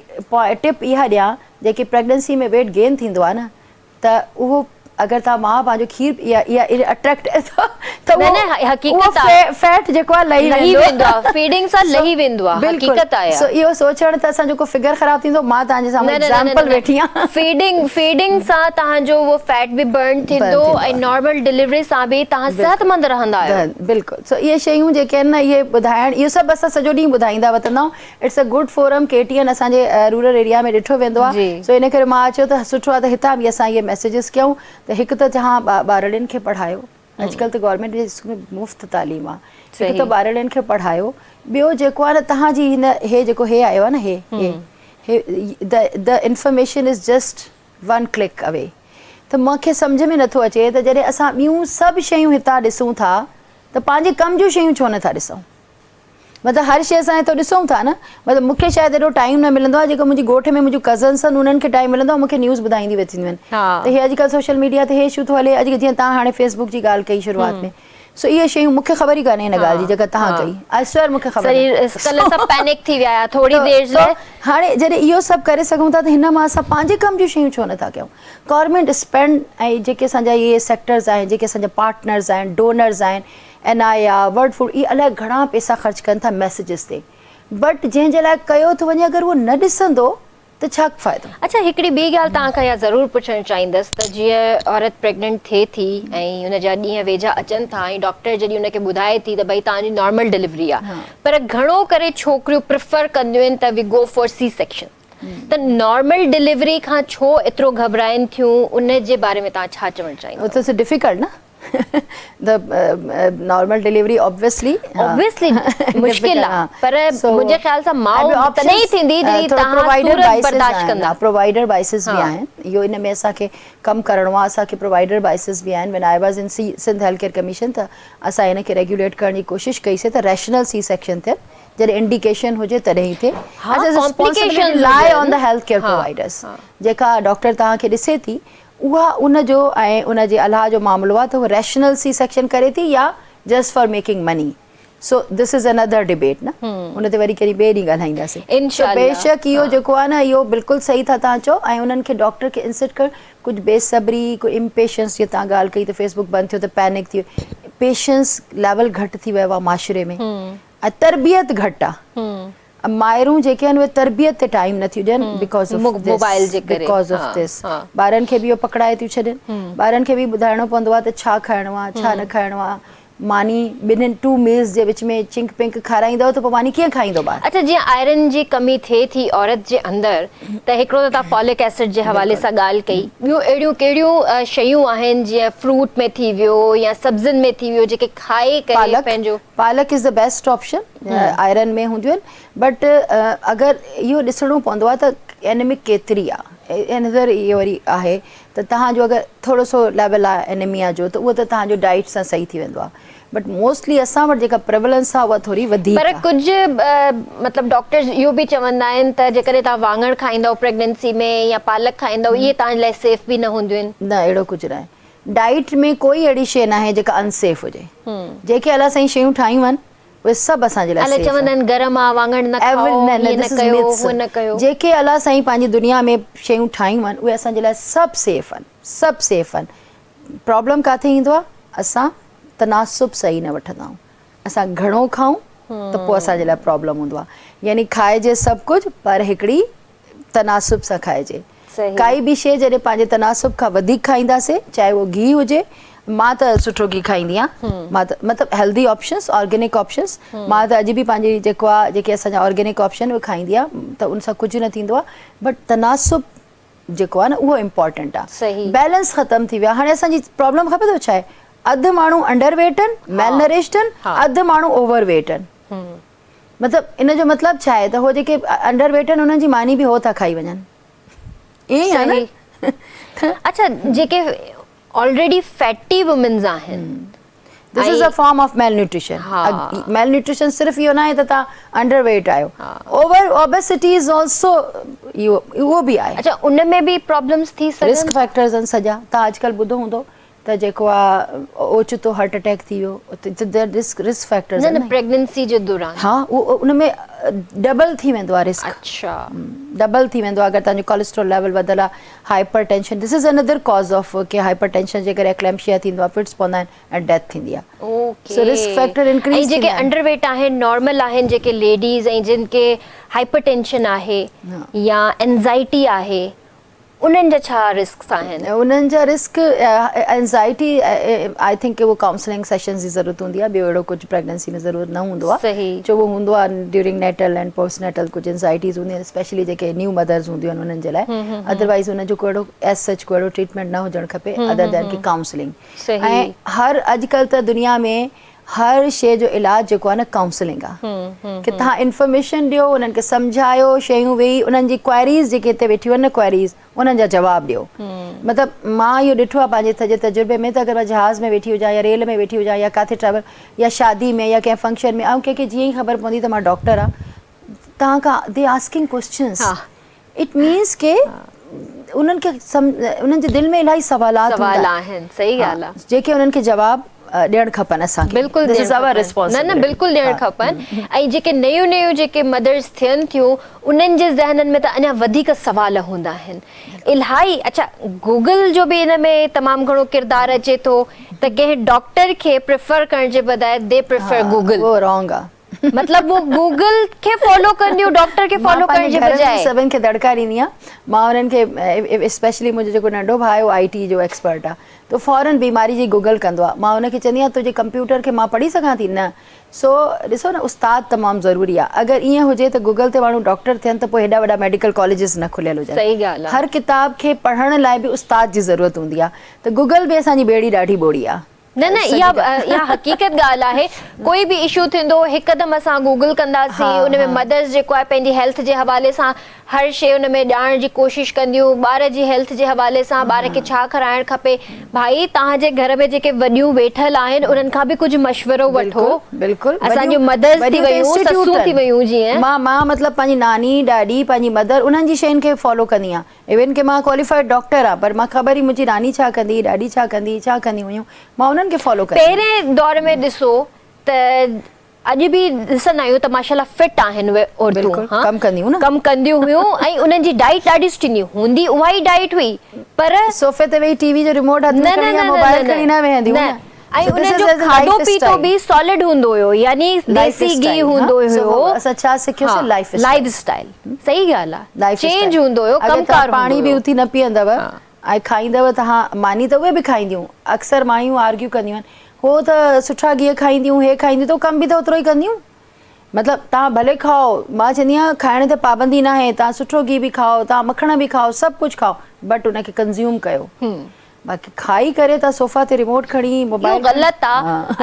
ٽپ اها ڏيان جيڪي پريگننسي ۾ ويٽ گين ٿيندو آهي نه ته اهو اگر توهان ماء پنهنجو کير يا اها اٽريڪٽ ته نه نه حقيقت آ اهو فيٽ جيڪو آ لهي ويندو آ فيڊنگ سان لهي ويندو آ حقيقت آ سو اهو سوچڻ ته اسان جو ڪو فگر خراب ٿيندو مان توهان جي سامهون ايگزامپل ويٺي آ فيڊنگ فيڊنگ سان توهان جو اهو فيٽ به برن ٿيندو ۽ نارمل ڊليوري سان به توهان صحتمند رهندا آهيو بلڪل سو اهي شيون جيڪي آهن نه اهي ٻڌائڻ اهو سڀ اسان سڄو ڏينهن ٻڌائيندا وتندا آهيون it's a good forum K T N اسان جي رورل ايريا ۾ ڏٺو ويندو آ سو ان ڪري مان چيو ته سٺو آ ته هتان به اسان اهي ميسيجز ڪيون ته هڪ ته جهان ٻارڙين کي پڙهايو اڄڪلهه ته گورنمينٽ جي اسڪول ۾ مفت تعليم آ هڪ ته ٻارڙين کي پڙهايو ٻيو جيڪو آ نه تهان جي هن هي جيڪو هي آيو آ نه هي هي the information is just one click away ته مون کي سمجهه ۾ نٿو اچي ته جڏهن اسان ٻيون سڀ شيون هتان ڏسون ٿا ته پنهنجي ڪم جون شيون ڇو نٿا ڏسون مطلب هر شيء اسان هتو ڏسون ٿا نه مطلب مون کي شايد ايڏو ٽائيم نه ملندو آهي جيڪو منهنجي ڳوٺ ۾ منهنجون ڪزنس آهن انهن کي ٽائيم ملندو آهي مون کي نيوز ٻڌائيندي وينديون آهن ته هي اڄڪلهه سوشل ميڊيا تي هي اشو ٿو هلي اڄ جيئن توهان هاڻي فيس بڪ جي ڳالهه ڪئي شروعات ۾ سو اهي شيون مون کي خبر ئي ڪانهي هن ڳالهه جي جيڪا توهان ڪئي آء سوير مون کي خبر ڪلهه سڀ پينڪ ٿي ويا ٿوري دير لاء هاڻي جڏهن اهو سڀ ڪري سگهون ٿا ته هن مان اسان پنهنجي ڪم جون شيون ڇو نٿا ڪيون گورنمينٽ اسپينڊ ۽ جيڪي اسان جا اهي سيڪٽرز آهن جيڪي اسان جا پارٽنرز آهن ڊونرز آهن اين آء آ، ورلڊ فوڊ اهي الائي گهڻا پئسا خرچ ڪن ٿا ميسيجز تي بٽ جنهن جي لاء ڪيو ٿو وڃي اگر اهو نه ڏسندو ته ڇا فائدو. اڇا هڪڙي ٻي ڳالهه توهان کان اها ضرور پڇڻ چاهيندس ته جيئن عورت پريگننٽ ٿئي ٿي ۽ ان جا ڏينهن ويجها اچن ٿا ۽ ڊاڪٽر جڏهن ان کي ٻڌائي ٿي ته ڀئي توهان جي نارمل ڊليوري آ پر گهڻو ڪري ڇوڪريون پريفر ڪنديون آهن ته V go for C section ته نارمل ڊليوري کان ڇو ايترو گهٻرائن ٿيون ان جي باري ۾ توهان ڇا چوڻ چاهيندؤ. It's difficult نه ته نارمل ڊليوري اوبويسلي اوبويسلي مشڪل آ پر منهنجي خيال سان ماء تڏهن ئي ٿيندي جڏهن توهان سور برداشت ڪندا. پرووائيڊر بائسز به آهن اهو ان ۾ اسان کي ڪم ڪرڻو آ اسان کي پرووائيڊر بائسز به آهن when I was in Sindh health care commission ته اسان ان کي ريگيوليٽ ڪرڻ جي ڪوشش ڪئي سي ته ريشنل سي سيڪشن ٿين جڏهن انڊيڪيشن هجي تڏهن ئي ٿئي responsibility lie on the health care providers جيڪا ڊاڪٽر توهان کي ڏسي ٿي اها ان جو ۽ ان جي الله جو معاملو آهي ته هو ريشنل سي سيڪشن ڪري ٿي يا just for making money so this is another debate نه ان تي وري ڪڏهن ٻئي ڏينهن ڳالهائينداسين سو بيشڪ اهو جيڪو آهي نه اهو بلڪل صحيح ٿا توهان چئو ۽ انهن کي ڊاڪٽر کي انسٽ ڪرڻ ڪجهه بي صبري ڪجهه امپيشنس جيئن توهان ڳالهه ڪئي ته فيس بڪ بند ٿيو ته پينڪ ٿي ويو پيشنس ليول گهٽ ٿي ويو آهي معاشري ۾ ۽ تربيت گهٽ آهي مائرون جيڪي آهن اهي تربيت تي ٽائيم نه ٿيون ڏين because of mobile جي ڪري because of this ٻارن کي به اهو پڪڙائي ٿيون ڇڏين ٻارن کي به ٻڌائڻو پوندو آهي ته ڇا کائڻو آهي ڇا نه کائڻو آهي ماني ٻنهن ٽو ميلز جي وچ ۾ چنڪ پنڪ کارائيندؤ ته پوء ماني ڪيئن کائيندو ٻار. اڇا جيئن آئرن جي ڪمي ٿئي ٿي عورت جي اندر ته هڪڙو ته توهان فولڪ ايسڊ جي حوالي سان ڳالهه ڪئي ٻيون اهڙيون ڪهڙيون شيون آهن جيئن فروٽ ۾ ٿي ويو يا سبزين ۾ ٿي ويو جيڪي کائي ڪري پنهنجو. Palak is the best option iron ۾ هونديون آهن بٽ اگر اهو ڏسڻو پوندو آهي ته اينيمڪ ڪيتري آهي انڌر اهو وري آهي ته توهان جو اگر ٿورو سو ليول آهي اينيميا جو ته اهو ته توهان جو ڊائيٽ سان صحيح ٿي ويندو آهي بٽ موسٽلي اسان وٽ جيڪا پريولنس آهي اها ٿوري وڌيڪ پر ڪجهه مطلب ڊاڪٽرز اهو به چوندا آهن ته جيڪڏهن توهان واڱڻ کائيندؤ پريگننسي ۾ يا پالڪ کائيندؤ اهي توهان جي لاء سيف به نه هونديون آهن. نه اهڙو ڪجهه ناهي ڊائيٽ ۾ ڪوئي اهڙي شيء ناهي جيڪا ان سيف هجي. جيڪي الله سائين شيون ٺاهيون آهن اهي سڀ اسان جي لاء سيف آهن. چوندا آهن گرم آ واڱڻ نه کائو هيئن نه ڪيو هونئن نه ڪيو. جيڪي الله سائين پنهنجي دنيا ۾ شيون ٺاهيون آهن اهي اسان جي لاء سڀ سيف آهن سڀ سيف آهن. پرابلم ڪاٿي ايندو آهي اسان تناسب صحيح نه وٺندا آهيون. اسان گهڻو کائون ته پوء اسان جي لاء پرابلم هوندو آهي. يعني کائجي سڀ ڪجهه پر هڪڙي تناسب سان کائجي. ڪائي به شيء جڏهن پنهنجي تناسب کان وڌيڪ کائينداسين چاهي اهو گيهه هجي مان ته سٺو گيهه کائيندي آهيان مان ته مطلب هيلدي آپشنس آرگينڪ آپشنس مان ته اڄ به پنهنجي جيڪو آهي جيڪي اسان جا آرگينڪ آپشن اهي کائيندي آهيان ته ان سان ڪجهه نه ٿيندو آهي بٽ تناسب جيڪو آهي نه اهو امپارٽنٽ آهي بيلنس ختم ٿي ويو آهي هاڻي اسان جي پرابلم خبر اٿو ڇا آهي اڌ ماڻهو انڊر ويٽ آهن ميل نرشڊ آهن اڌ ماڻهو اوور ويٽ آهن. مطلب ان جو مطلب ڇا آهي ته هو جيڪي انڊر ويٽ آهن انهن جي ماني به هو ٿا کائي وڃن ائين ئي آهي نه. اڇا جيڪي آلريڊي فيٽي وومنز آهن this is a form of malnutrition. Malnutrition صرف اهو ناهي ته توهان انڊر ويٽ آهيو اوور اوبيسٽي از آلسو اهو به آهي. اڇا ان ۾ به پرابلمز ٿي سگهن. رسڪ فيڪٽرز آهن سڄا توهان اڄڪلهه ٻڌو هوندو ته جيڪو آ اوچتو هارٽ اٽيڪ ٿي ويو ته رسڪ رسڪ فيڪٽرز نه نه پريگننسي جي دوران ها اهو ان ۾ ڊبل ٿي ويندو آ رسڪ. اڇا. ڊبل ٿي ويندو آ اگر توهان جو ڪوليسٽرول ليول وڌل آ، hypertension this is another cause of K hyper tension جي ڪري اڪليمشيا ٿيندو آ، فٽس پوندا آهن ۽ ڊيٿ ٿيندي آ. Okay so risk factor ۽ increase جيڪي ٿيندا آهن. انڊر ويٽ آهن نارمل آهن جيڪي ليڊيز ۽ جن کي هائپر ٽينشن آهي يا انزائٽي آهي انهن جا ڇا رسڪس آهن؟ انهن جا رسڪ انزائٽي I think اهو ڪائونسلنگ سيشنز جي ضرورت هوندي آهي ٻيو اهڙو ڪجهه پريگننسي ۾ ضرورت نه هوندو آهي ڇو اهو هوندو آهي during natal and post natal ڪجهه انزائٽيز هونديون آهن اسپيشلي جيڪي نيو مدرز هونديون آهن انهن جي لاء ادروائز ان جو ڪو اهڙو ايز سچ ڪو اهڙو ٽريٽمينٽ نه هجڻ کپي ادر دين ڪي ڪائونسلنگ ۽ هر اڄڪلهه ته دنيا ۾ هر شيء جو علاج جيڪو آهي نه ڪائونسلنگ آهي ڪي توهان انفارميشن ڏيو انهن کي سمجهايو شيون ويهي انهن جي ڪوئريز جيڪي هتي ويٺيون آهن نه ڪوئريز انهن جا جواب ڏيو مطلب مان اهو ڏٺو آهي پنهنجي سڄي تجربي ۾ ته اگر مان جهاز ۾ ويٺي هجان يا ريل ۾ ويٺي هجان يا ڪاٿي ٽريول يا شادي ۾ يا ڪنهن فنڪشن ۾ ۽ ڪنهن کي جيئن ئي خبر پوندي ته مان ڊاڪٽر آهيان توهان کان the asking questions it means ڪي انهن کي انهن جي دل ۾ الاهي سوالات سوال آهن صحيح ڳالهه آهي جيڪي انهن کي جواب ڏيڻ کپن اسان کي بلڪل دس از اور نه نه بلڪل ڏيڻ کپن ۽ جيڪي نيون نيون جيڪي مدرز ٿين ٿيون انهن جي ذهنن ۾ ته اڃا وڌيڪ سوال هوندا آهن الاهي اڇا گوگل جو به ان ۾ تمام گهڻو ڪردار اچي ٿو ته ڪنهن ڊاڪٽر کي پريفر ڪرڻ جي بجاء the prefer Google اهو رانگ آهي مطلب هو گوگل کي فالو ڪنديون ڊاڪٽر کي فالو ڪرڻ جي بجاء. مان پنهنجي گهر ۾ سڀن کي دڙڪا ڏيندي آهيان مان انهن کي اسپيشلي منهنجو جيڪو ننڍو ڀاء آهي اهو آئي ٽي جو ايڪسپرٽ آهي ته فورن بيماري جي گوگل ڪندو آهي مان ان کي چوندي آهيان تنهنجي ڪمپيوٽر کي مان پڙهي سگهان ٿي نه سو ڏسو نه استاد تمام ضروري آهي اگر ائين هجي ته گوگل تي ماڻهو ڊاڪٽر ٿين ته پوء هيڏا وڏا ميڊيڪل ڪاليجز نه کليل هجن صحيح ڳالهه آهي هر ڪتاب کي پڙهڻ لاء به استاد جي ضرورت هوندي آهي ته گوگل به اسان جي ٻيڙي ڏاڍي ٻوڙي آهي. نه نه اها اها حقيقت ڳالهه آهي ڪوئي به اشو ٿيندو هڪدم اسان گوگل ڪنداسين ان ۾ مدرز جيڪو آهي پنهنجي هيلٿ جي حوالي سان هر شي ان ۾ ڄاڻڻ جي ڪوشش ڪنديون ٻار جي هيلٿ جي حوالي سان ٻار کي ڇا کارائڻ کپي ڀائي توهان جي گهر ۾ جيڪي وڏيون ويٺل آهن انهن کان به ڪجهه مشورو وٺو بلڪل اسان جون مدرز ٿي ويون سسون ٿي ويون جيئن مان مان مطلب پنهنجي ناني ڏاڏي پنهنجي مدر انهن جي شين کي فالو ڪندي آهيان ايون ڪي مان ڪواليفائيڊ ڊاڪٽر آهيان پر مان خبر ئي منهنجي ناني ڇا ڪندي هئي ڏاڏي ڇا ڪندي هئي ڇا ڪنديون هيون مان انهن کي فالو ڪندي هيم. پهرين دور ۾ ڏسو ته اڄ به ڏسندا آهيون ته ماشاء الله فٽ آهن اهي عورتون بلڪل ڪم ڪنديون نه ڪم ڪنديون هيون ۽ انهن جي ڊائيٽ ڏاڍي سٺي هوندي هوندي اها ئي ڊائيٽ هئي پر صوفي تي ويهي ٽي وي جو ريموٽ هٿ ۾ کڻي يا موبائل کڻي نه ويهنديون نه ۽ انهن جو کاڌو پيتو به سالڊ هوندو هيو يعني ديسي گيهه هوندو هيو. اسان ڇا سکيوسين لائف اسٽائل. لائف اسٽائل صحيح ڳالهه آ چينج هوندو هيو ڪم ڪار هوندو هيو. پاڻي به اٿي نه پيئندؤ ۽ کائيندؤ ته ها ماني ته اهي به کائينديون اڪثر مايون آرگيو ڪنديون آهن هو ته سٺا گيهه کائينديون هي کائينديون ته ڪم به ته اوترو ئي ڪنديون مطلب توهان ڀلي کائو مان چوندي آهيان کائڻ تي پابندي ناهي توهان سٺو گيهه به کائو توهان مکڻ به کائو سڀ ڪجهه کائو بٽ ان کي ڪنزيوم ڪيو. باقي کائي ڪري تان صوفا تي ريموٽ کڻي موبائل اهو غلط آ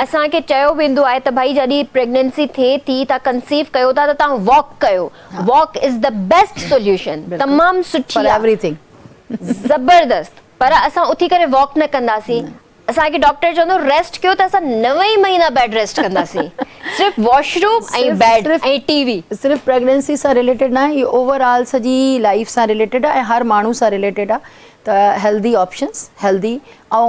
اسان کي چيو ويندو آهي ته ڀائي جڏهن پريگننسي ٿئي ٿي تان ڪنسيو ڪيو ٿا ته تان واڪ ڪيو walk is the best solution تمام سٺي فار ايوري ٿنگ زبردست پر اسان اٿي ڪري واڪ نه ڪنداسين اسان کي ڊاڪٽر چوندو ريسٽ ڪيو ته اسان 9 ئي مهينا بيڊ ريسٽ ڪنداسين صرف واش روم ۽ بيڊ ۽ ٽي وي. صرف پريگننسي سان رليٽيڊ ناهي اهو اوور آل سڄي لائيف سان رليٽيڊ آهي ۽ هر ماڻهو سان رليٽيڊ آهي ته هيلدي آپشنس هيلدي ۽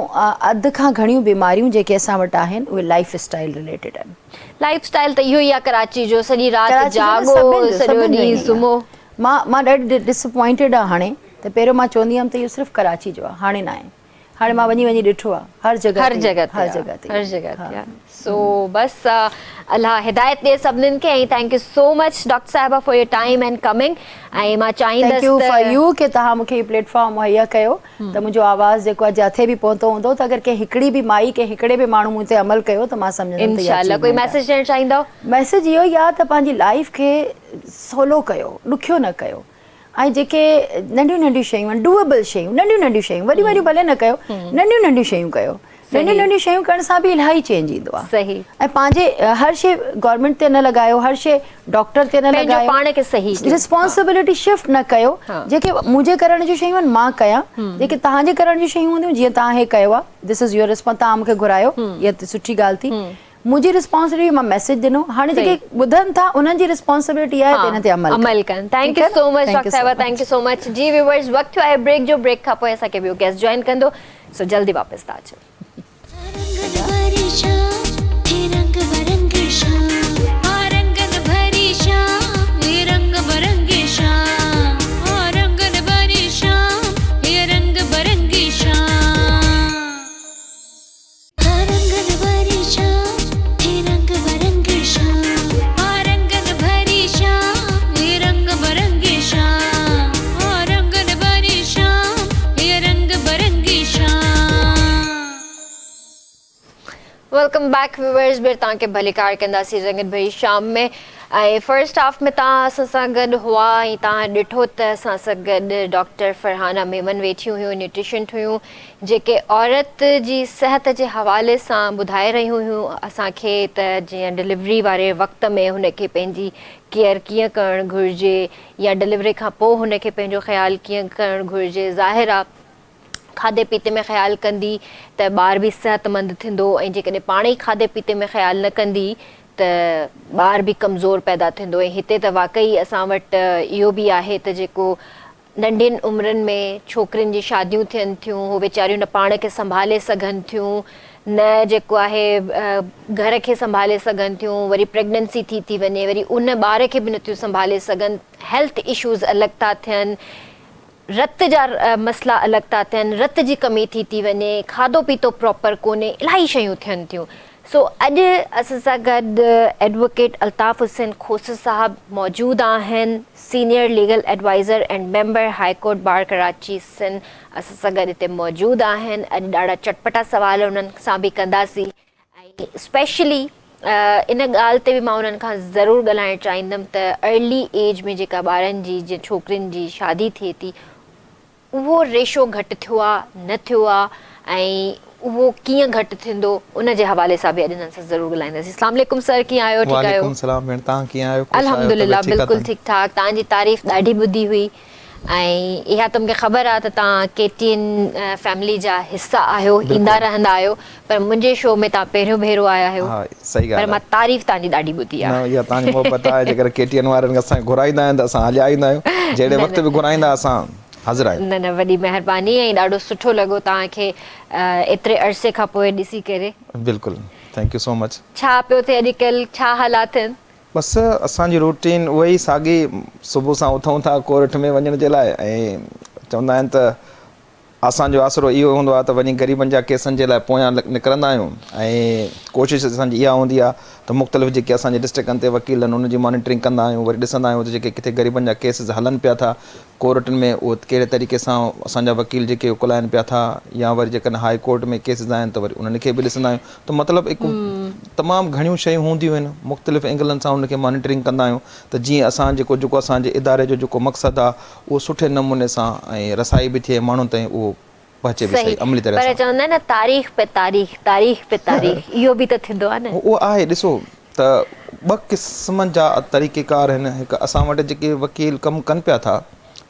اڌ کان گهڻيون بيماريون جيڪي اسان وٽ آهن اهي لائيف اسٽائيل رليٽيڊ آهن. لائيف اسٽائيل ته اهو ئي آهي ڪراچي جو سڄي رات جاڳو سڄو ڏينهن سمهو. مان مان ڏاڍي ڊسپوائنٽيڊ آهيان هاڻي ته پهريون مان چوندي هيم ته اهو صرف ڪراچي جو آهي هاڻي ناهي هاڻي مان وڃي وڃي ڏٺو آهي هر جڳهه هر جڳهه تي هر جڳهه تي هر جڳهه تي آهي سو بس الله هدايت ڏي سڀنين کي ۽ thank you so much doctor صاحبه for your time and coming ۽ مان چاهيندس thank you for you ڪي توهان مونکي هي پليٽ فارم مهيا ڪيو ته منهنجو آواز جيڪو آهي جاٿي به پهتو هوندو ته اگر ڪنهن هڪڙي به مائي ڪنهن هڪڙي به ماڻهو مون تي عمل ڪيو ته مان سمجهندم ته انشاء الله ڪوئي ميسج ڏيڻ چاهيندؤ؟ ميسج اهو ئي آهي ته پنهنجي لائيف کي سولو ڪيو ڏکيو نه ڪيو ۽ جيڪي ننڍيون ننڍيون شيون آهن ڊوئبل شيون ننڍيون ننڍيون شيون وڏيون وڏيون ڀلي نه ڪيو ننڍيون ننڍيون شيون ڪيو ننڍيون ننڍيون شيون ڪرڻ سان به الاهي چينج ايندو آهي صحيح ۽ پنهنجي هر شي گورنمينٽ تي نه لڳايو هر شي ڊاڪٽر تي نه لڳايو پاڻ کي صحيح ريسپانسبلٽي شفٽ نه ڪيو جيڪي منهنجي ڪرڻ جون شيون آهن مان ڪيان جيڪي توهان جي ڪرڻ جون شيون هونديون جيئن توهان هي ڪيو آهي دس از your response توهان مونکي گهرايو اها سٺي ڳالهه ٿي منهنجي ريسپانسبلٽي مان ميسيج ڏنو هاڻي جيڪي ٻڌن ٿا انهن جي ريسپانسبلٽي آهي ته ان تي عمل عمل ڪن thank you so much doctor صاحبه thank you so much جي ويورز وقت ٿيو آهي بريڪ جو بريڪ کان پوء اسان کي ٻيو گيسٽ جوائن ڪندو سو جلدي واپس ٿا اچون. شام هي رنگ برنگي شام ها رنگن ڀري شام هي رنگ برنگي شام ها رنگن ڀري شام هي رنگ برنگي شام ها رنگن ڀري شام هي رنگ برنگي شام ها رنگن ڀري شام هي رنگ برنگي شام ها رنگن ڀري شام هي رنگ برنگي شام. Welcome back viewers ٻيهر توهان کي ڀليڪار ڪنداسين رنگن ڀري شام ۾ ۽ فرسٽ هاف ۾ توهان اسان سان گڏ هئا ۽ توهان ڏٺو ته اسان سان گڏ ڊاڪٽر فرحانه ميمن ويٺيون هيون نيوٽريشنٽ هيون جيڪي عورت جي صحت جي حوالي سان ٻڌائي رهيون هيون اسان کي ته جيئن ڊليوري واري وقت ۾ هن کي پنهنجي ڪيئر ڪيئن ڪرڻ گهرجي يا ڊليوري کان پوء هن کي پنهنجو خيال ڪيئن ڪرڻ گهرجي ظاهر آ کاڌي پيتي ۾ خيال ڪندي ته ٻار به صحت مند ٿيندو ۽ جيڪڏهن پاڻ ئي کاڌي پيتي ۾ خيال نه ڪندي ته ٻار به ڪمزور پيدا ٿيندو ۽ هتي ته واقعي اسان وٽ اهو به آهي ته جيڪو ننڍين عمرن ۾ ڇوڪرين جي شاديون ٿين ٿيون، هو ويچاريون نه پاڻ کي سنڀالي سگهن ٿيون نه جيڪو آهي گهر کي سنڀالي سگهن ٿيون، وري پريگننسي ٿي ٿي وڃي وري ان ٻار کي به نٿيون سنڀالي سگهن، هيلٿ اشوز الڳ ٿا ٿين، رت جا مسئلا الڳ ٿا ٿين، رت جي ڪمي ٿي ٿي وڃي، کاڌو پيتو پراپر ڪونهي، الاهي شيون ٿين ٿيون. سو اڄ اسان سان گڏ ايڊووڪيٽ الطاف حسين کوسو صاحب موجود آهن، senior legal adviser and member high court bar Karachi Sindh اسان سان گڏ هتي موجود آهن. اڄ ڏاڍا چٽپٽا سوال انهن سان به ڪنداسين ۽ اسپيشلي ان ڳالهه تي به مان انهن کان ضرور ڳالهائڻ چاهيندم ته ارلي ايج ۾ جيڪا ٻارن جي جيئن ڇوڪرين جي شادي ٿئي ٿي اهو ريشو گهٽ ٿيو آ نه ٿيو آ ۽ اهو ڪيئن گهٽ ٿيندو ان جي حوالي سان به اڄ انهن سان ضرور ڳالهائينداسين. اسلام عليڪم سر ڪيئن آهيو ٺيڪ آهيو؟ وعليڪم السلام ڀيڻ توهان ڪيئن آهيو خوش آهيو الحمدلله طبيعت ٺيڪ آ بلڪل توهان جي؟ ٺيڪ ٺاڪ توهان جي تعريف ڏاڍي ٻڌي هئي ۽ اها ته مونکي خبر آ ته توهان ڪي ٽي اين فيملي جا حصا آهيو ايندا بلڪل رهندا آهيو پر منهنجي شو ۾ توهان پهريون ڀيرو آيا آهيو ها صحيح پر ڳالهه مان آهي. تعريف توهان جي ڏاڍي ٻڌي آ. نه اها توهان جي محبت آهي جيڪڏهن ڪي ٽي اين وارن اسان کي گهرائيندا آهن ته اسان هليا ايندا آهيون جهڙي نه وقت نه به گهرائيندا اسان حاضر آهيون. نه نه وڏي مهرباني ۽ ڏاڍو سٺو لڳو توهان کي ايتري عرصي کان پوء ڏسي ڪري. بلڪل thank you سو مچ. ڇا پيو ٿئي اڄڪلهه ڇا حالات آهن. بس اسان جي روٽين اها ئي ساڳي صبح سان اٿون ٿا ڪورٽ ۾ وڃڻ جي لاء ۽ چوندا آهن ته اسان جو آسرو اهو هوندو آهي ته وڃي غريبن جا ڪيسن جي لاء پويان نڪرندا آهيون ۽ ڪوشش اسان جي اها هوندي آهي ته مختلف جيڪي اسان جي ڊسٽرڪن تي وڪيل آهن انهن جي مانيٽرنگ ڪندا آهيون وري ڏسندا آهيون ته جيڪي ڪٿي غريبن جا ڪيسز هلن پيا ٿا ڪورٽن ۾ اهو ڪهڙي طريقي سان اسان جا وڪيل جيڪي اڪلائن پيا ٿا يا وري جيڪڏهن هاء ڪورٽ ۾ ڪيسز آهن ته وري انهن کي به ڏسندا آهيون ته مطلب هڪ تمام گهڻيون شيون هونديون آهن مختلف اينگلن سان ان کي مانيٽرنگ ڪندا آهيون ته جيئن اسان جيڪو جيڪو اسان جي اداري جو جيڪو مقصد آهي اهو سٺي نموني سان ۽ رسائي به ٿئي ماڻهن تائين اهو پهچي به صحيح عملي طرح پر سان. چوندا آهن نه تاريخ پي تاريخ تاريخ پي تاريخ اهو به ته ٿيندو آهي نه. اهو آهي ڏسو ته ٻه قسمن جا طريقيڪار آهن هڪ اسان وٽ جيڪي وڪيل ڪم ڪن پيا ٿا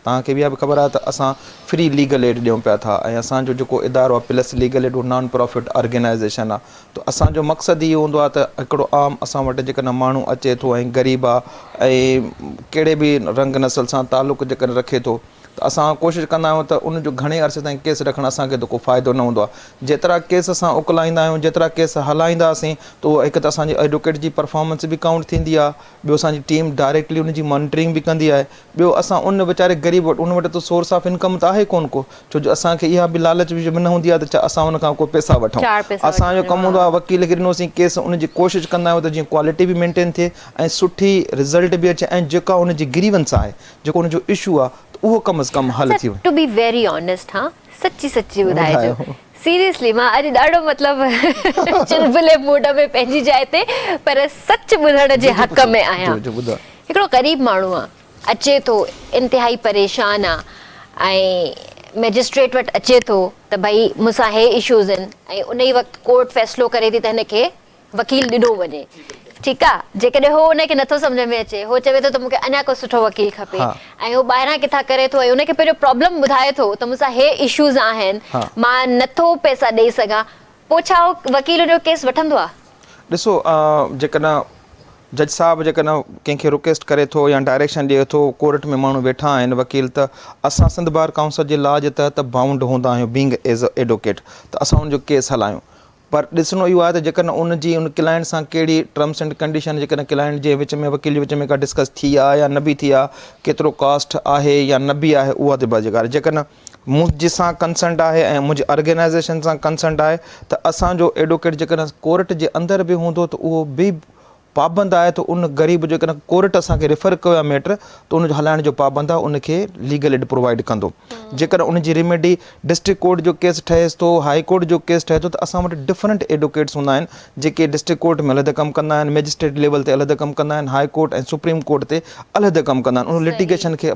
توهان کي به اها به خبر آهي ته اسان فري ليگل ايڊ ڏيون پيا ٿا ۽ اسان جو جيڪو ادارو آهي پلس ليگل ايڊ اهو نان پرافٽ آرگنائيزيشن آهي ته اسان جو مقصد اهو هوندو آهي ته هڪڙو عام اسان وٽ جيڪڏهن ماڻهو اچي ٿو ۽ غريب آهي ۽ ڪهڙي به رنگ نسل سان تعلق جيڪڏهن رکي ٿو ته اسان ڪوشش ڪندا آهيون ته ان جو گهڻي عرصي تائين ڪيس رکڻ اسان کي ته ڪو فائدو نه هوندو آهي جيترا ڪيس اسان اڪلائيندا آهيون جيترا ڪيس هلائينداسين ته اهو هڪ ته اسان جي ايڊوڪيٽ جي پرفارمنس به ڪائونٽ ٿيندي آهي ٻيو اسان جي ٽيم ڊائريڪٽلي ان جي مانيٽرنگ به ڪندي آهي ٻيو اسان ان ويچاري غريب وٽ ان وٽ ته سورس آف انڪم ته آهي ڪونه ڪو ڇو جو اسان کي اها به لالچ به نه هوندي آهي ته ڇا اسان ان کان ڪو پئسا وٺون اسان جو ڪم هوندو آهي وڪيل کي ڏنوسين ڪيس ان جي ڪوشش ڪندا آهيون ته جيئن ڪوالٽي به مينٽين ٿئي ۽ سٺي رزلٽ به اچي ۽ جيڪا ان جي گريونس آهي جيڪو ان جو اشو آهي ته اهو ڪم از ڪم حل ٿي وڃي. ٽو بي ويري آنيسٽ ها سچي سچي ٻڌائجو سيريسلي مان اڄ ڏاڍو مطلب چلبلي موڊ ۾ پنهنجي جاء تي پر سچ ٻڌڻ جي حق ۾ آهيان هڪڙو غريب ماڻهو آ اچي ٿو انتهائي پريشان آ ۽ مئجسٽريٽ وٽ اچي ٿو ته ڀئي مون سان هي اشوز آهن ۽ ان ئي وقت ڪورٽ فيصلو ڪري ٿي ته هن کي وڪيل ڏنو وڃي ٺيڪ آ جيڪڏهن هو ان کي نٿو سمجهه ۾ اچي هو چوي ٿو ته مونکي اڃا ڪو سٺو وڪيل کپي ۽ هو ٻاهران ڪٿان ڪري ٿو ۽ ان کي پنهنجو پرابلم ٻڌائي ٿو ته مون سان هي اشوز آهن مان نٿو پئسا ڏئي سگهان پوء ڇا هو وڪيل ان جو ڪيس وٺندو آ؟ ڏسو جيڪڏهن جج صاحب جيڪڏهن ڪنهن کي رڪويسٽ ڪري ٿو يا ڊائريڪشن ڏئي ٿو ڪورٽ ۾ ماڻهو ويٺا آهن وڪيل ته اسان سنڌ بار ڪائونسل جي لا جي تحت بائونڊ هوندا آهيون بينگ ايز اي ايڊوڪيٽ ته اسان ان جو ڪيس هلايون. پر ڏسڻو اهو آهي ته جيڪڏهن ان جي ان ڪلائنٽ سان ڪهڙي ٽرمس اينڊ ڪنڊيشن جيڪڏهن ڪلائنٽ جي وچ ۾ وڪيل جي وچ ۾ ڪا ڊسڪس ٿي آهي يا نه به ٿي آهي ڪيترو ڪاسٽ آهي يا نه به آهي اها تي بس جيڪا جيڪڏهن منهنجي سان ڪنسنٽ آهي ۽ منهنجي آرگنائيزيشن سان ڪنسنٽ آهي ته اسان جو ايڊووڪيٽ جيڪڏهن ڪورٽ جي اندر به هوندو ته اهو به پابند آهي ته ان غريب جو جيڪڏهن ڪورٽ اسان کي ريفر ڪيو آهي ميٽر ته ان جو هلائڻ جو پابند آهي ان کي ليگل ايڊ پرووائيڊ ڪندو جيڪڏهن ان جي ريميڊي ڊسٽرڪٽ ڪورٽ جو ڪيس ٺهيس ٿو هائي ڪورٽ جو ڪيس ٺهي ٿو ته اسان وٽ ڊفرنٽ ايڊوڪيٽس هوندا آهن جيڪي ڊسٽرڪٽ ڪورٽ ۾ علحده ڪم ڪندا آهن مئجسٽريٽ ليول تي علحده ڪم ڪندا آهن هائي ڪورٽ ۽ سپريم ڪورٽ تي علحده ڪم ڪندا آهن ان لٽيگيشن کي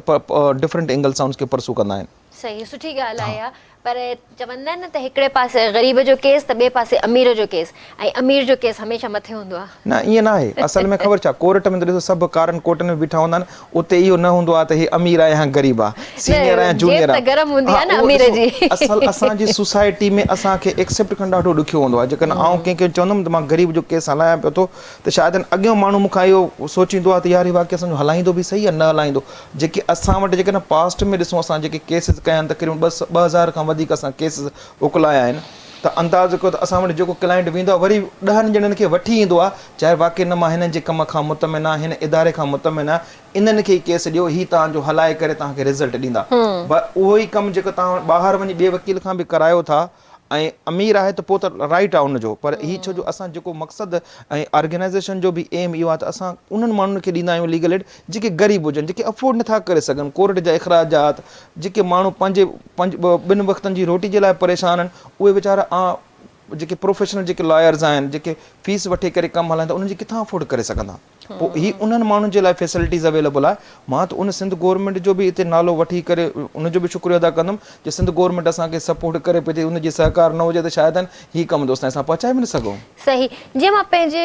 ڊفرنٽ اينگل سان ان کي پرسو ڪندا آهن. صحيح سٺي ڳالهه آهي اها پر چوندا آهن نه ته هڪڙي پاسي غريب جو ڪيس ته ٻئي پاسي امير جو ڪيس ۽ امير جو ڪيس هميشه مٿي هوندو آهي. نه ائين نه آهي اصل ۾ خبر ڇا ڪورٽ ۾ ته ڏسو سڀ ڪارن ڪوٽن ۾ بيٺا هوندا آهن اتي اهو نه هوندو آهي ته هي امير آهي يا غريب آهي سينيئر آهي يا جونيئر آهي گرم هوندي آهي نه امير جي. اصل اسان جي سوسائٽي ۾ اسان کي ايڪسيپٽ ڪرڻ ڏاڍو ڏکيو هوندو آهي جيڪڏهن آئون ڪنهن کي چوندم ته مان غريب جو ڪيس هلايان پيو ٿو ته شايد اڳيون ماڻهو مون کان اهو سوچيندو آهي ته يار هي واقعي اسان جو هلائيندو به صحيح يا نه هلائيندو جيڪي اسان وٽ جيڪڏهن پاسٽ ۾ ڏسون اسان جيڪي ڪيسز ڪيا آهن تقريبن 2000 کان وڌيڪ اسان ڪيسز اڪلايا آهن ته اندازو ڪيو ته اسان وٽ جيڪو ڪلائنٽ ويندو آهي وري ڏهن ڄڻن کي وٺي ايندو آهي چاهي واقعي نه مان هنن جي ڪم کان مطمئن آهيان هن اداري کان مطمئن آهيان انهن کي ئي ڪيس ڏيو هي توهان جو هلائي ڪري توهان کي رزلٽ ڏيندا پر اهو ئي ڪم جيڪو توهان ٻاهر وڃي ٻئي وڪيل کان به ڪرايو ٿا ۽ امير آهي ته پوء ته رائيٽ آهي ان جو پر هي ڇو جو اسان جيڪو مقصد ۽ آرگنائيزيشن جو به ايم اهو آهي ته اسان انهن ماڻهن کي ڏيندا آهيون ليگل ايڊ جيڪي غريب هجن جيڪي افورڊ نٿا ڪري سگهن ڪورٽ جا اخراجات جيڪي ماڻهو پنهنجي پنج ٻن وقتن جي روٽي جي لاء پريشان آهن اهي ويچارا جيڪي پروفيشنل جيڪي لائرز آهن جيڪي فيس وٺي ڪري ڪم هلائين ٿا انهن جي ڪٿان افورڊ ڪري سگهندا. پوء هي انهن ماڻهن جي لاء فيسلٽيز اويليبل آهي. مان ته ان سنڌ گورنمينٽ جو به هتي نالو وٺي ڪري ان جو به شڪريو ادا ڪندم جو سنڌ گورنمينٽ اسان کي سپورٽ ڪري پئي ٿي ان جي سهڪار نه هجي ته شايد هي ڪم دوستائين اسان پهچائي به نه سگهون. صحيح جيئن مان پنهنجي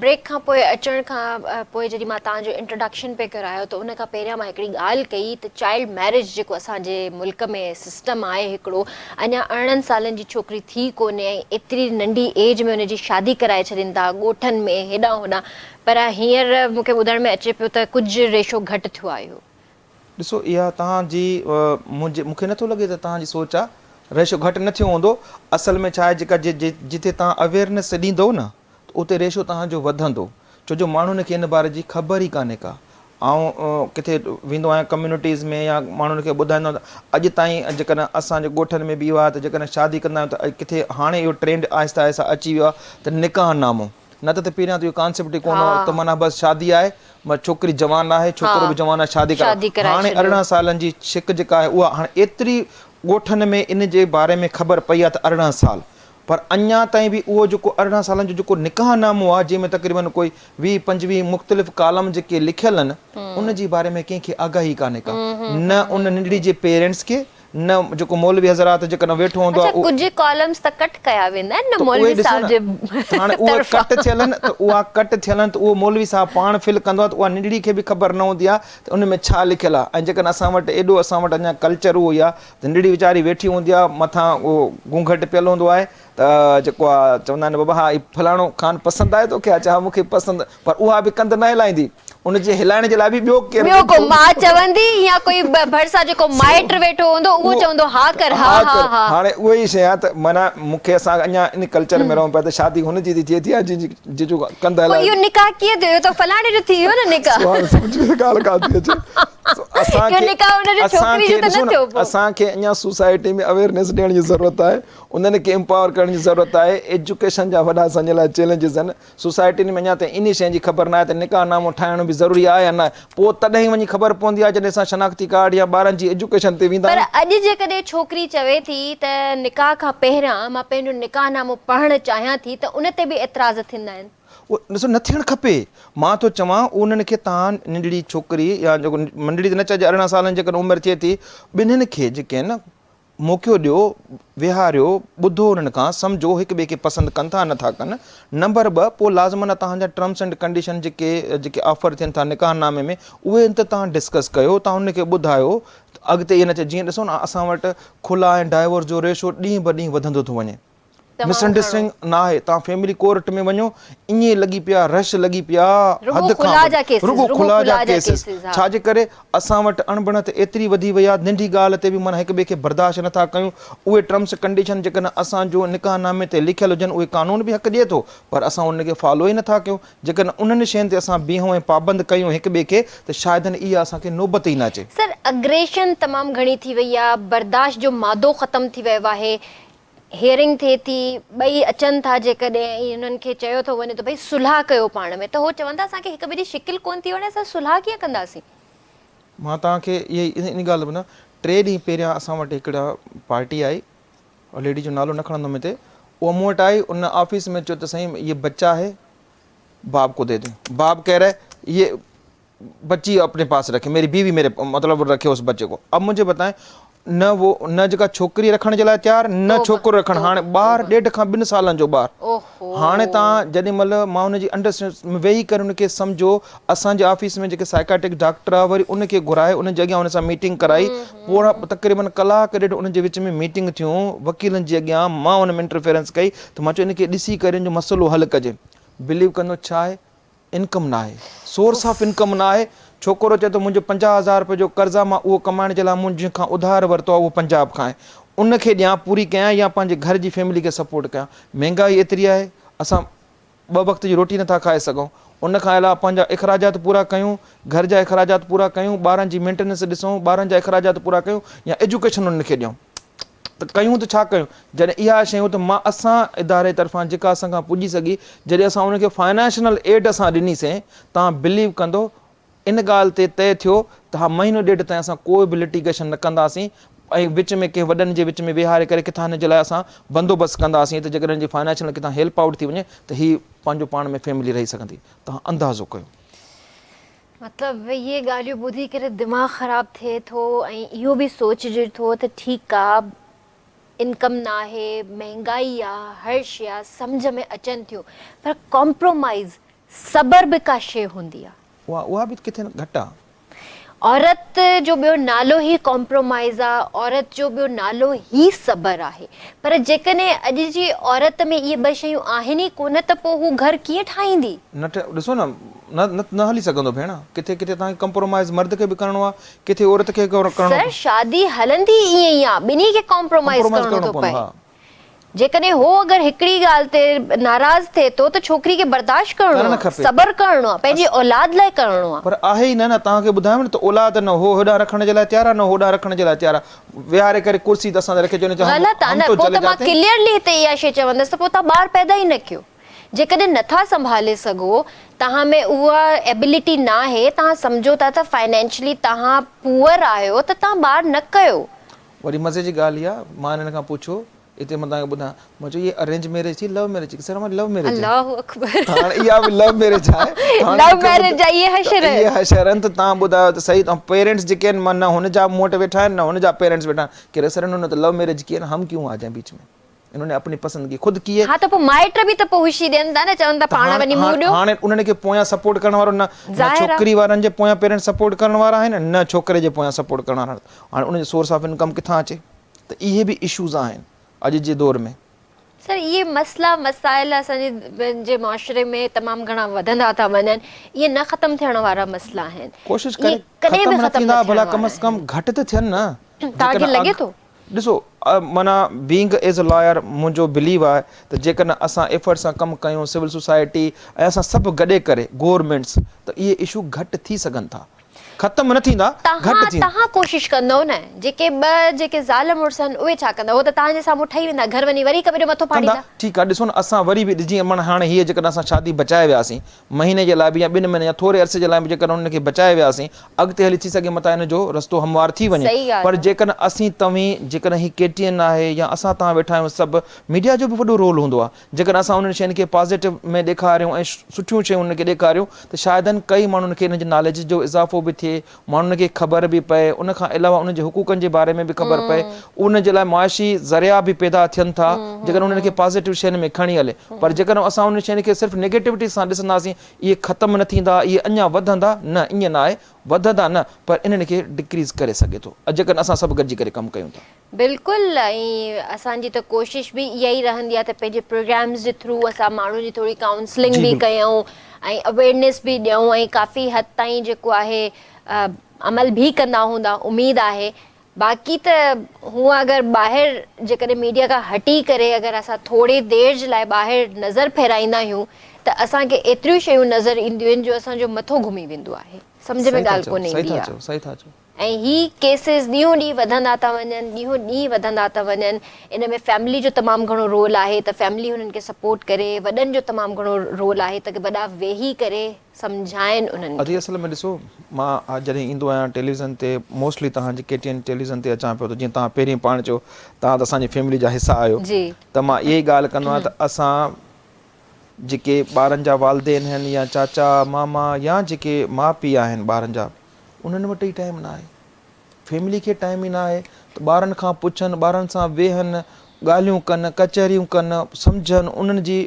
بريڪ کان پوء اچڻ کان پوء جڏهن مان توهان جو انٽروڊڪشن پئي ڪرايو ته ان کان پهريان مان هڪڙي ڳالهه ڪئي ته چائلڊ ميرج جيڪو اسان جي ملڪ ۾ سسٽم آهي هڪڙو اڃا 18 سالن جي ڇوڪري ٿي ڪونهي ۽ ايتري ننڍي ايج ۾ ان جي شادي ڪرائي ڇڏين ٿا ڳوٺن ۾ هيڏانهن هوڏانهن پر هينئر مون کي ٻڌڻ ۾ اچي پيو ته ڪجهه ريشو گهٽ ٿيو آهي اهو. ڏسو اها توهان جي منهنجي مون کي نٿو لڳي ته توهان جي سوچ آ ريشو گهٽ نه ٿيو هوندو اصل ۾ ڇا آهي جيڪا جتي توهان اويئرنيس ڏيندو نه ته اتي ريشو توهان جو وڌندو ڇو جو ماڻهن کي ان باري جي خبر ئي ڪانهي ڪا. آئون ڪٿي ويندو آهيان ڪميونٽيز ۾ يا ماڻهن کي ٻڌائيندو آهيان ته اڄ تائين جيڪڏهن اسان جي ڳوٺن ۾ به اهو آهي ته جيڪڏهن شادي ڪندا آهيون ته ڪٿي هاڻي اهو ٽرينڊ آهستي آهستي اچي ويو آهي ته نڪاح نامو نه ته ته پهريان ته اهو ڪانسيپٽ ئي ڪونه هو ته معنيٰ بس شادي آهي ڇوڪري جوان آهي ڇوڪرو به جوان آهي شادي ڪرائي هاڻي 18 سالن جي ڇڪ جيڪا آهي اها هاڻي ايتري ڳوٺن ۾ ان جي باري ۾ خبر پئي آهي ته 18 سال پر اڃا تائين به اهو جيڪو 18 سالن جو جيڪو نڪاح نامو آهي جنهن ۾ تقريبن ڪوئي 20 25 مختلف ڪالم جيڪي لکيل آهن ان جي باري ۾ ڪنهن کي آگاهي ڪانهي ڪا نه ان ننڍڙي جي پيرنٽس کي نه جيڪو مولوي حضرات جيڪڏهن ويٺو هوندو آهي اڇا ڪجهه ڪالمز ته ڪٽ ڪيا ويندا آهن نه مولوي صاحب جي هاڻي اهي ڪٽ ٿيل آهن ته اها ڪٽ ٿيل آهن ته اهو مولوي صاحب پاڻ فل ڪندو آهي ته اها ننڍڙي کي به خبر نه هوندي آهي ته ان ۾ ڇا لکيل آهي ۽ جيڪڏهن اسان وٽ ايڏو اسان وٽ اڃا ڪلچر اهو ئي آهي ننڍڙي ويچاري ويٺي هوندي آ مٿان اهو گهونگهٽ پيل هوندو آهي ته جيڪو آ چوندا آهن بابا ها هي فلاڻو خان پسند آهي توکي اچا ها مون کي پسند پر اها به ڪنڌ نه هلائيندي ان جي هلائڻ جي لاء به ٻيو ڪير ٻيو ڪو ماء چوندي يا ڪوئي ڀرسان جيڪو مائٽ ويٺو هوندو اهو چوندو ها ڪر ها ها ها. هاڻي اها ئي شيء آ ته معنيٰ مون کي اسان اڃا ان ڪلچر ۾ رهون پيا ته شادي هن جي ٿي ٿئي ٿي يا جنهن جو ڪنڌ پوء هلائي اهو نڪاح ڪيئن ٿيو اهو ته فلاڻي جو ٿي ويو نه نڪاح. سو هاڻي سمجهه ۾ ڳالهه ڪانه ٿي اچي. اسان کي اسان کي ڏسو نه اسان کي اڃا سوسائٽي ۾ اويئرنيس ڏيڻ جي ضرورت آهي انهن کي امپاور ڪرڻ جي ضرورت آهي ايجوڪيشن جا وڏا اسان جي لاء چئلينجز آهن سوسائٽين ۾ اڃا تائين انهي شيء جي خبر ناهي ته نڪاح نامو ٺاهڻ به ضروري آهي يا نه پوء تڏهن وڃي خبر پوندي آهي جڏهن اسان شناختي ڪارڊ يا ٻارن جي ايجوڪيشن تي ويندا پر اڄ جيڪڏهن ڇوڪري چوي ٿي ته نڪاح کان پهريان مان پنهنجو نڪاح نامو پڙهڻ چاهيان ٿي ته ان تي به اعتراض ٿيندا آهن. اهو ڏسو نه ٿيڻ کپي. مان ٿو چوان انهن کي تان ننڍڙي ڇوڪري يا جيڪو ننڍڙي ته نه چئجي 18 سالن جيڪڏهن عمر ٿئي ٿي ٻنهين کي جيڪي آهن نه موقعو ڏيو ويهاريو ٻڌو انهن کان سمجهو هڪ ٻئي کي پسند ڪن ٿا نه ٿا ڪن نمبر 2 پوء لازمن تهان جا ٽرمس اينڊ ڪنڊيشن جيڪي جيڪي آفر ٿين ٿا نڪاح نامي ۾ اهي ته تهان ڊسڪس ڪيو تهان انهن کي ٻڌايو اڳتي ائين نه ٿئي جيئن ڏسو نه اسان وٽ خلع ۽ ڊائيورس جو ريشو ڏينهن به ڏينهن وڌندو ٿو وڃي. مس انڊرسٽينڊنگ نه آهي توهان فيملي ڪورٽ ۾ وڃو ائين لڳي پيا رش لڳي پيا حد کان رڳو خلا جا ڪيسز ڇا جي ڪري اسان وٽ اڻبڻت ايتري وڌي وئي آهي ننڍي ڳالهه تي به معنيٰ هڪ ٻئي کي برداشت نٿا ڪيون اهي ٽرمس ڪنڊيشن جيڪڏهن اسان جو نڪاح نامي تي لکيل هجن اهي قانون به حق ڏئي ٿو پر اسان انهن کي فالو ئي نٿا ڪيون جيڪڏهن انهن شين تي اسان بيهون ۽ پابند ڪيون هڪ ٻئي کي ته شايد اها اسان کي نوبت ئي نه اچي. سر اگريشن تمام گهڻي ٿي وئي آهي برداشت جو مادو ختم ٿي ويو آهي هيئرنگ ٿئي ٿي، ٻئي اچن ٿا جيڪڏهن ۽ انهن کي چيو ٿو وڃي ته ڀئي صلح ڪيو پاڻ ۾ ته هو چون ٿا اسان کي هڪ ٻئي جي شڪل ڪونه ٿي وڻي اسان صلح ڪيئن ڪنداسين. مان توهان کي اهي ان ڳالهه به نه ٽي ڏينهن پهريان اسان وٽ هڪڙا پارٽي آئي ليڊي جو نالو نه کڻندم هتي اها مون وٽ آئي ان آفيس ۾ چيو ته سائين يه بچا هي باب ڪو the دين باب ڪهه رها هي يه بچي اپني پاس رکي ميري بيوي ميري مطلب رکي اس بچي ڪو اب مجھي بتائين نه وو نه جيڪا ڇوڪري رکڻ جي لاء تيار نه ڇوڪرو رکڻ هاڻي ٻار ڏيڍ کان ٻن سالن جو ٻار هاڻي تان جڏهن مهل مان ان جي انڊرسٽينڊ ويهي ڪري ان کي سمجهو اسان جي آفيس ۾ جيڪي سائيڪاٽرڪ ڊاڪٽر آ وري ان کي گهرائي ان جي اڳيان ان سان ميٽنگ ڪرائي پورا تقريبن ڪلاڪ ڏيڍ ان جي وچ ۾ ميٽنگ ٿيون وڪيلن جي اڳيان مان ان ۾ انٽرفيرنس ڪئي ته مان چيو ان کي ڏسي ڪري ان جو مسئلو حل ڪجي بليو ڪندو ڇا آهي انڪم ناهي سورس آف انڪم ناهي ڇوڪرو چئي ٿو منهنجو 50 هزار روپيه جو قرض آهي مان اهو ڪمائڻ جي لاء مون جنهن کان اڌار ورتو آهي اهو پنجاب کان آهي ان کي ڏيان پوري ڪيان يا پنهنجي گهر جي فيملي کي سپورٽ ڪيان مهنگائي ايتري آهي اسان ٻه وقت جي روٽي نٿا کائي سگهون ان کان علاوه پنهنجا اخراجات پورا ڪيون گهر جا اخراجات پورا ڪيون ٻارن جي مينٽيننس ڏسون ٻارن جا اخراجات پورا ڪيون يا ايجوڪيشن انهن کي ڏيون ته ڪيون ته ڇا ڪيون؟ جڏهن اها شيون ته مان اسان اداري طرفان جيڪا اسان کان پڄي سگهي جڏهن اسان انهن کي فائنانشنل ايڊ اسان ڏني سين توهان بليو ڪندو ان ڳالهه تي طئي ٿيو ته ها مهينو ڏيڍ تائين اسان ڪوئي به لٽيگيشن نه ڪنداسين ۽ وچ ۾ ڪنهن وڏن جي وچ ۾ ويهاري ڪري ڪٿان هن جي لاء اسان بندوبست ڪنداسين ته جيڪڏهن هن جي فائنانشنل ڪٿان هيلپ آئوٽ ٿي وڃي ته هي پنهنجو پاڻ ۾ فيملي رهي سگهندي توهان اندازو ڪيو. مطلب اهي ڳالهيون ٻڌي ڪري دماغ خراب ٿئي ٿو ۽ اهو به سوچجي ٿو ته ٺيڪ آ انڪم ناهي مهنگائي آ هر شي آ سمجهه ۾ اچن ٿيون پر ڪمپرومائيز صبر به ڪا شي هوندي آ. اها اها به ڪٿي نه گهٽ آ. عورت جو ٻيو نالو ئي ڪمپرومائيز آ عورت جو ٻيو نالو ئي صبر آهي پر جيڪڏهن اڄ جي عورت ۾ اهي ٻه شيون آهن ئي ڪونه ته پوء هو گهر ڪيئن ٺاهيندي؟ نه ڏسو نه نه نه هلي سگهندو ڀيڻ ڪٿي ڪٿي توهان کي ڪمپرومائيز مرد کي به ڪرڻو آ ڪٿي عورت کي ڪرڻو سر شادي هلندي ائين ئي آ ٻنهي کي ڪمپرومائيز ڪرڻو ٿو پئي جيڪڏهن هو اگر هڪڙي ڳالهه تي ناراض ٿئي ٿو ته ڇوڪري کي برداشت ڪرڻو آ صبر ڪرڻو آ پنهنجي اولاد لاء ڪرڻو آ. پر آهي ئي نه نه توهان کي ٻڌايم نه ته اولاد نه هو هيڏانهن رکڻ جي لاء تيار آ نه هوڏانهن رکڻ جي لاء تيار آ ويهاري ڪري ڪرسي ته اسان تي رکي چون غلط آ نه پوء ته مان ڪليئرلي هتي اها شيء چوندس ته پوء توهان ٻار پيدا ئي نه ڪيو. جيڪڏهن نٿا سنڀالي سگهو، توهان ۾ اها ايبلٽي ناهي، توهان سمجهو ٿا ته فائنينشلي توهان پوئر آهيو ته توهان ٻار نه ڪيو. وري مزي جي ڳالهه اها، مان هنن کان پڇيو، اتي مان توهان کي ٻڌايان، مان چيو هي ارينج ميريج ٿي لو ميريج ٿي؟ سر هماري لو ميريج هي. الله اڪبر. ته هاڻي اها به لو ميريج آهي. لو ميريج جا اهي حشر آهن. اهي حشر آهن ته توهان ٻڌايو ته صحيح ته پيرنٽس جيڪي آهن مان نه هن جا مون وٽ ويٺا آهن نه هن جا پيرنٽس ويٺا آهن، ڪي سر انهون ني ته لو ميريج ڪي هي نه هم ڪيون آ جائين بيچ ۾. انهون ني اپني پسند ڪي خود ڪي هي. ها ته پوء مائٽ به ته پوء هوشي ڏين ٿا نه چون ٿا پاڻ وڃي منهن ڏيو. هاڻي انهن کي پويان سپورٽ ڪرڻ وارو نه نه ڇوڪري وارن جي پويان پيرنٽس سپورٽ ڪرڻ وارا آهن نه ڇوڪري جي پويان سپورٽ ڪرڻ وارا آهن هاڻي انهن جو سورس آف انڪم ڪٿان اچي ته اهي به اشوز آهن اڄ جي دور ۾. سر اهي مسئلا مسائل اسان جي جي معاشري ۾ تمام گهڻا وڌندا ٿا وڃن اهي نه ختم ٿيڻ وارا مسئلا آهن ڪوشش ڪري ختم نه ٿيندا ڀلا ڪم از ڪم گهٽ ته ٿين نه توهان کي لڳي ٿو. ڏسو معنيٰ بينگ ايز ا لائر منهنجو بليو آهي ته جيڪڏهن اسان ايفرٽ سان ڪم ڪيون سول سوسائٽي ۽ اسان سڀ گڏي ڪري گورنمينٽس ته اهي اشو گهٽ ٿي سگهن ٿا ختم نه ٿيندا گهٽ ٿيندا. توهان ڪوشش ڪندؤ نه جيڪي ٻه جيڪي زال مڙس آهن اهي ڇا ڪندا اهي ته توهان جي سامهون ٺهي ويندا گهر وڃي وري هڪ ٻئي جو مٿو ڦاڙيندا. ڪندا ٺيڪ آهي ڏسو نه اسان وري به جيئن معنيٰ هاڻي هيء جيڪڏهن اسان شادي بچائي وياسين مهيني جي لاء به يا ٻن مهينن يا ٿوري عرصي جي لاء به جيڪڏهن انهن کي بچائي وياسين، اڳتي هلي ٿي سگهي متان ان جو رستو هموار ٿي وڃي. پر جيڪڏهن اسين توهين، جيڪڏهن هي ڪي ٽي اين آهي يا اسان توهان ويٺا آهيون سڀ، ميڊيا جو به وڏو رول هوندو آهي، جيڪڏهن اسان انهن شين کي پازيٽو ۾ ڏيکاريون ۽ سٺيون شيون انهن کي ڏيکاريون ته شايدن ڪئي ماڻهن کي انهن جي ناليج جو اضافو به ٿئي، ماڻهن کي خبر به پئي، ان کان علاوه انهن جي حقوقن جي باري ۾ به خبر پئي، ان جي لاء معاشي ذريعا به پيدا ٿين ٿا، جيڪڏهن انهن کي پازيٽو شين ۾ کڻي هلي. پر جيڪڏهن اسان انهن شين کي صرف نيگيٽوٽي سان ڏسنداسين، اهي ختم نه ٿيندا، اهي اڃا وڌندا، نه ائين نه آهي، وڌندا نه پر انهن کي ڊڪريز ڪري سگهي ٿو جيڪڏهن اسان سڀ گڏجي ڪري ڪم ڪيون ته. بلڪل ۽ اسان جي ته ڪوشش به اها ئي رهندي آهي ته پنهنجي پروگرامز جي ٿرو اسان ماڻهن جي ٿوري ڪائونسلنگ به ڪيون ۽ اويرنيس به ڏيون ۽ ڪافي حد تائين جيڪو آهي عمل به ڪندا هوندا اميد آهي باقي ته هونء اگر ٻاهر جيڪڏهن ميڊيا کان هٽي ڪري اگر اسان ٿوري دير جي لاء ٻاهر نظر ڦيرائيندا آهيون ته اسان کي ايتريون شيون نظر اينديون آهن جو اسان جو مٿو گهمي ويندو آهي سمجهه ۾ صحيح ٿا ڳالهه چئو ڪونه صحيح ايندي ٿا آهي. چئو صحيح ٿا چئو. ۽ هي ڪيسز ڏينهون ڏينهن وڌندا ٿا وڃن ڏينهون ڏينهن وڌندا ٿا وڃن ان ۾ فيملي جو تمام گهڻو رول آهي ته فيملي هنن کي سپورٽ ڪري وڏن جو تمام گهڻو رول آهي ته وڏا ويهي ڪري سمجهائين انهن ادي کي. اصل ۾ ڏسو مان جڏهن ايندو آهيان ٽيليوزن تي موسٽلي توهان جي ڪي ٽي اين ٽيليوزن تي اچان پيو ته جيئن توهان پهرين پاڻ چيو توهان ته اسان جي فيملي جا حصا آهيو جي. ته مان اها ئي ڳالهه ڪندو آهيان ته اسان جيڪي ٻارن جا والدين آهن يا چاچا ماما يا جيڪي ماء پيء آهن ٻارن جا انهن وٽ ئي ٽائيم نه آهي فيملي کي ٽائيم ئي نه آهي ته ٻارن کان پڇن، ٻارن سان ويهن، ڳالهيون ڪن، ڪچهريون ڪن، سمجهن، انهن جي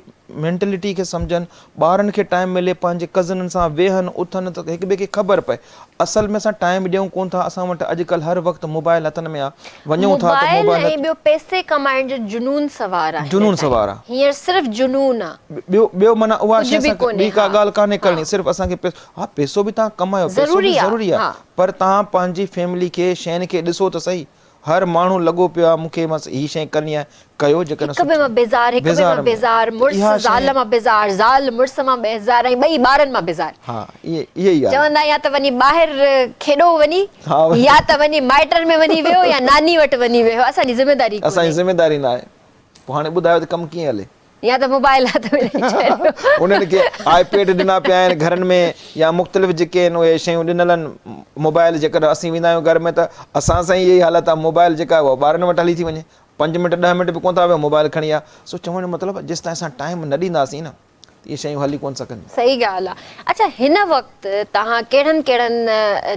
مينٽلٽي کي سمجهن، ٻارن کي ٽائيم ملي پنهنجي ڪزنن سان ويهن اٿن ته هڪ ٻئي کي خبر پئي. اصل ۾ اسان ٽائيم ڏيون ڪونه ٿا، اسان وٽ اڄڪلهه هر وقت موبائل هٿن ۾ آ، وڃون ٿا ته موبائل موبائل ۽ ٻيو پئسي ڪمائڻ جو جنون سوار آ هن جنون ٽائيم، سوار آ. هينئر صرف جنون آ. ٻيو ٻيو معنيٰ اها ڪجهه شيء به اسان کي ڪونهي ٻي ڪا ها ڳالهه ڪانهي ها. ڪرڻي صرف اسان کي پئسو ها پئسو به توهان ڪمايو پئسو به ضروري آ ضروري آ ها. پر توهان پنهنجي فيملي کي شين کي ڏسو ته سهي هر ماڻهو لڳو پيو آهي مون کي بس هي شي ڪرڻي آهي ڪيو جيڪڏهن هڪ ٻئي مان بيزار هڪ ٻئي مان بيزار مڙس زال مان بيزار زال مڙس مان بيزار ۽ ٻئي ٻارن مان بيزار. ها اهي اهي ئي ڳالهه. چوندا يا ته وڃي ٻاهر کيڏو وڃي يا ته وڃي مائٽن ۾ وڃي ويهو يا ناني وٽ وڃي ويهو اسان جي ذميداري ڪونهي. اسان جي ذميداري ناهي پوء هاڻي ٻڌايو ته ڪم ڪيئن هلي. يا ته موبائل هٿ ۾ ڏئي ڇڏيو. انهن کي آء پيڊ ڏنا پيا آهن گهرن ۾ يا مختلف جيڪي آهن اهي شيون ڏنل آهن موبائل جيڪڏهن اسين ويندا آهيون گهر ۾ ته اسان سان ئي اها حالت آهي موبائل جيڪا آهي اها ٻارن وٽ هلي ٿي وڃي پنج منٽ ڏهه منٽ به ڪونه ٿا ويهون موبائل کڻي آ سو چوڻ جو مطلب جيستائين اسان ٽائيم نه ڏينداسين نه ته اهي شيون هلي ڪونه سگهنديون. صحيح ڳالهه آ. اڇا هن وقت توهان ڪهڙن ڪهڙن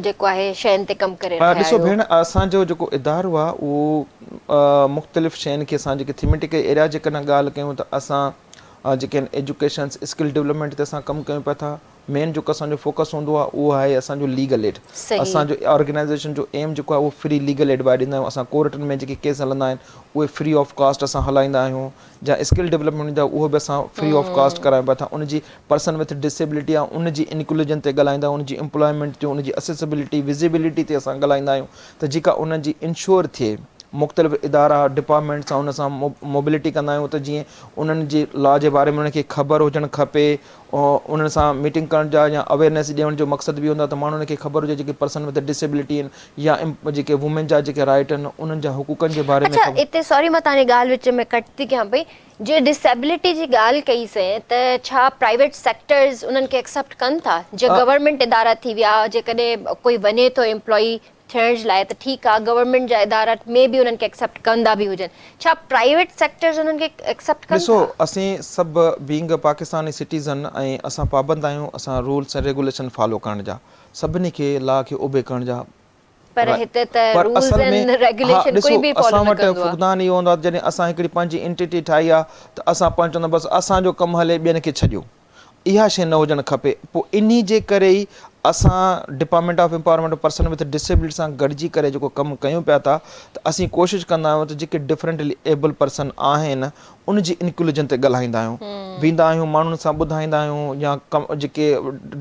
جيڪو آهي شين تي ڪم ڪري رهيا ڏسو آهيو؟ ڀيڻ اسان جو جيڪو ادارو آ اهو مختلف شين کي اسان جيڪي ٿيميٽڪ ايريا جيڪڏهن ڳالهه ڪيون ته اسان جيڪي آهن ايجوڪيشن اسڪل ڊولپمينٽ تي اسان ڪم ڪيون پيا ٿا مين جيڪو اسان جو فوڪس هوندو آ اهو آهي اسان جو ليگل ايڊ اسان جو آرگنائيزيشن جو ايم جيڪو آهي اهو فري ليگل ايڊ ڏيندا آهيون اسان ڪورٽن ۾ جيڪي ڪيس هلندا آهن اهي فري آف ڪاسٽ اسان هلائيندا آهيون جا اسڪل ڊولپمينٽ جا اهو به اسان فري آف ڪاسٽ ڪرايون پيا ٿا ان جي پرسن وٿ ڊسيبلٽي آهي ان جي انڪلوجن تي ڳالهائيندا آهيون ان جي امپلائمينٽ تي ان جي اسيسبلٽي وزيبلٽي تي اسان ڳالهائيندا آهيون ته جيڪا ان جي انشور ٿئي مختلف ادارا ڊپارٽمينٽ سان ان سان موبلٽي ڪندا آهيون ته جيئن انهن جي لا جي باري ۾ انهن کي خبر هجڻ کپي انهن سان ميٽنگ ڪرڻ جا يا اويئرنيس ڏيڻ جو مقصد به هوندو آهي ته ماڻهن کي خبر هجي جيڪي پرسن وٿ ڊسيبلٽي آهن يا جيڪي وومين جا جيڪي رائيٽ آهن انهن جا حقوقن جي باري ۾ اڇا خبر. اتي سوري مان توهان جي ڳالهه وچ ۾ ڪٽ ٿي ڪيان پئي جي ڊسيبلٽي جي ڳالهه ڪئي سين ته ڇا پرائيويٽ سيڪٽرز انهن کي ايڪسيپٽ ڪن ٿا جي گورنمينٽ ادارا ٿي ويا جيڪڏهن ڪوئي وڃي ٿو ايمپلائي ٿيڻ جي لاء ته ٺيڪ آ گورنمينٽ جا ادارا مي بي انهن کي ايڪسيپٽ ڪندا به هجن ڇا پرائيويٽ سيڪٽرز انهن کي ايڪسيپٽ ڪن ڏسو ٿا؟ اسين سڀ بينگ ا پاڪستاني سٽيزن ۽ اسان پابند آهيون اسان رولس ۽ ريگوليشن فالو ڪرڻ جا سڀني کي لا کي اوبي ڪرڻ جا پر هتي ته پر رولز اصل ۾ اينڊ ها ريگوليشن ڏسو ڪوئي به فالو اسان نه وٽ ڪندو آ. فقدان اهو هوندو آ ته جڏهن اسان هڪڙي پنهنجي انٽيٽي ٺاهي آ ته اسان پاڻ چوندا بس اسان جو ڪم هلي ٻين کي ڇڏيو اها شيء نه هجڻ کپي پوء انهي جي ڪري ئي اسان department of empowerment of person with disability سان گڏجي ڪري جيڪو ڪم ڪيون پيا ٿا ته اسين ڪوشش ڪندا آهيون ته جيڪي ڊفرنٽلي ايبل پرسن آهن ان جي انڪلوجن تي ڳالهائيندا آهيون ويندا آهيون ماڻهن سان ٻڌائيندا آهيون يا جيڪي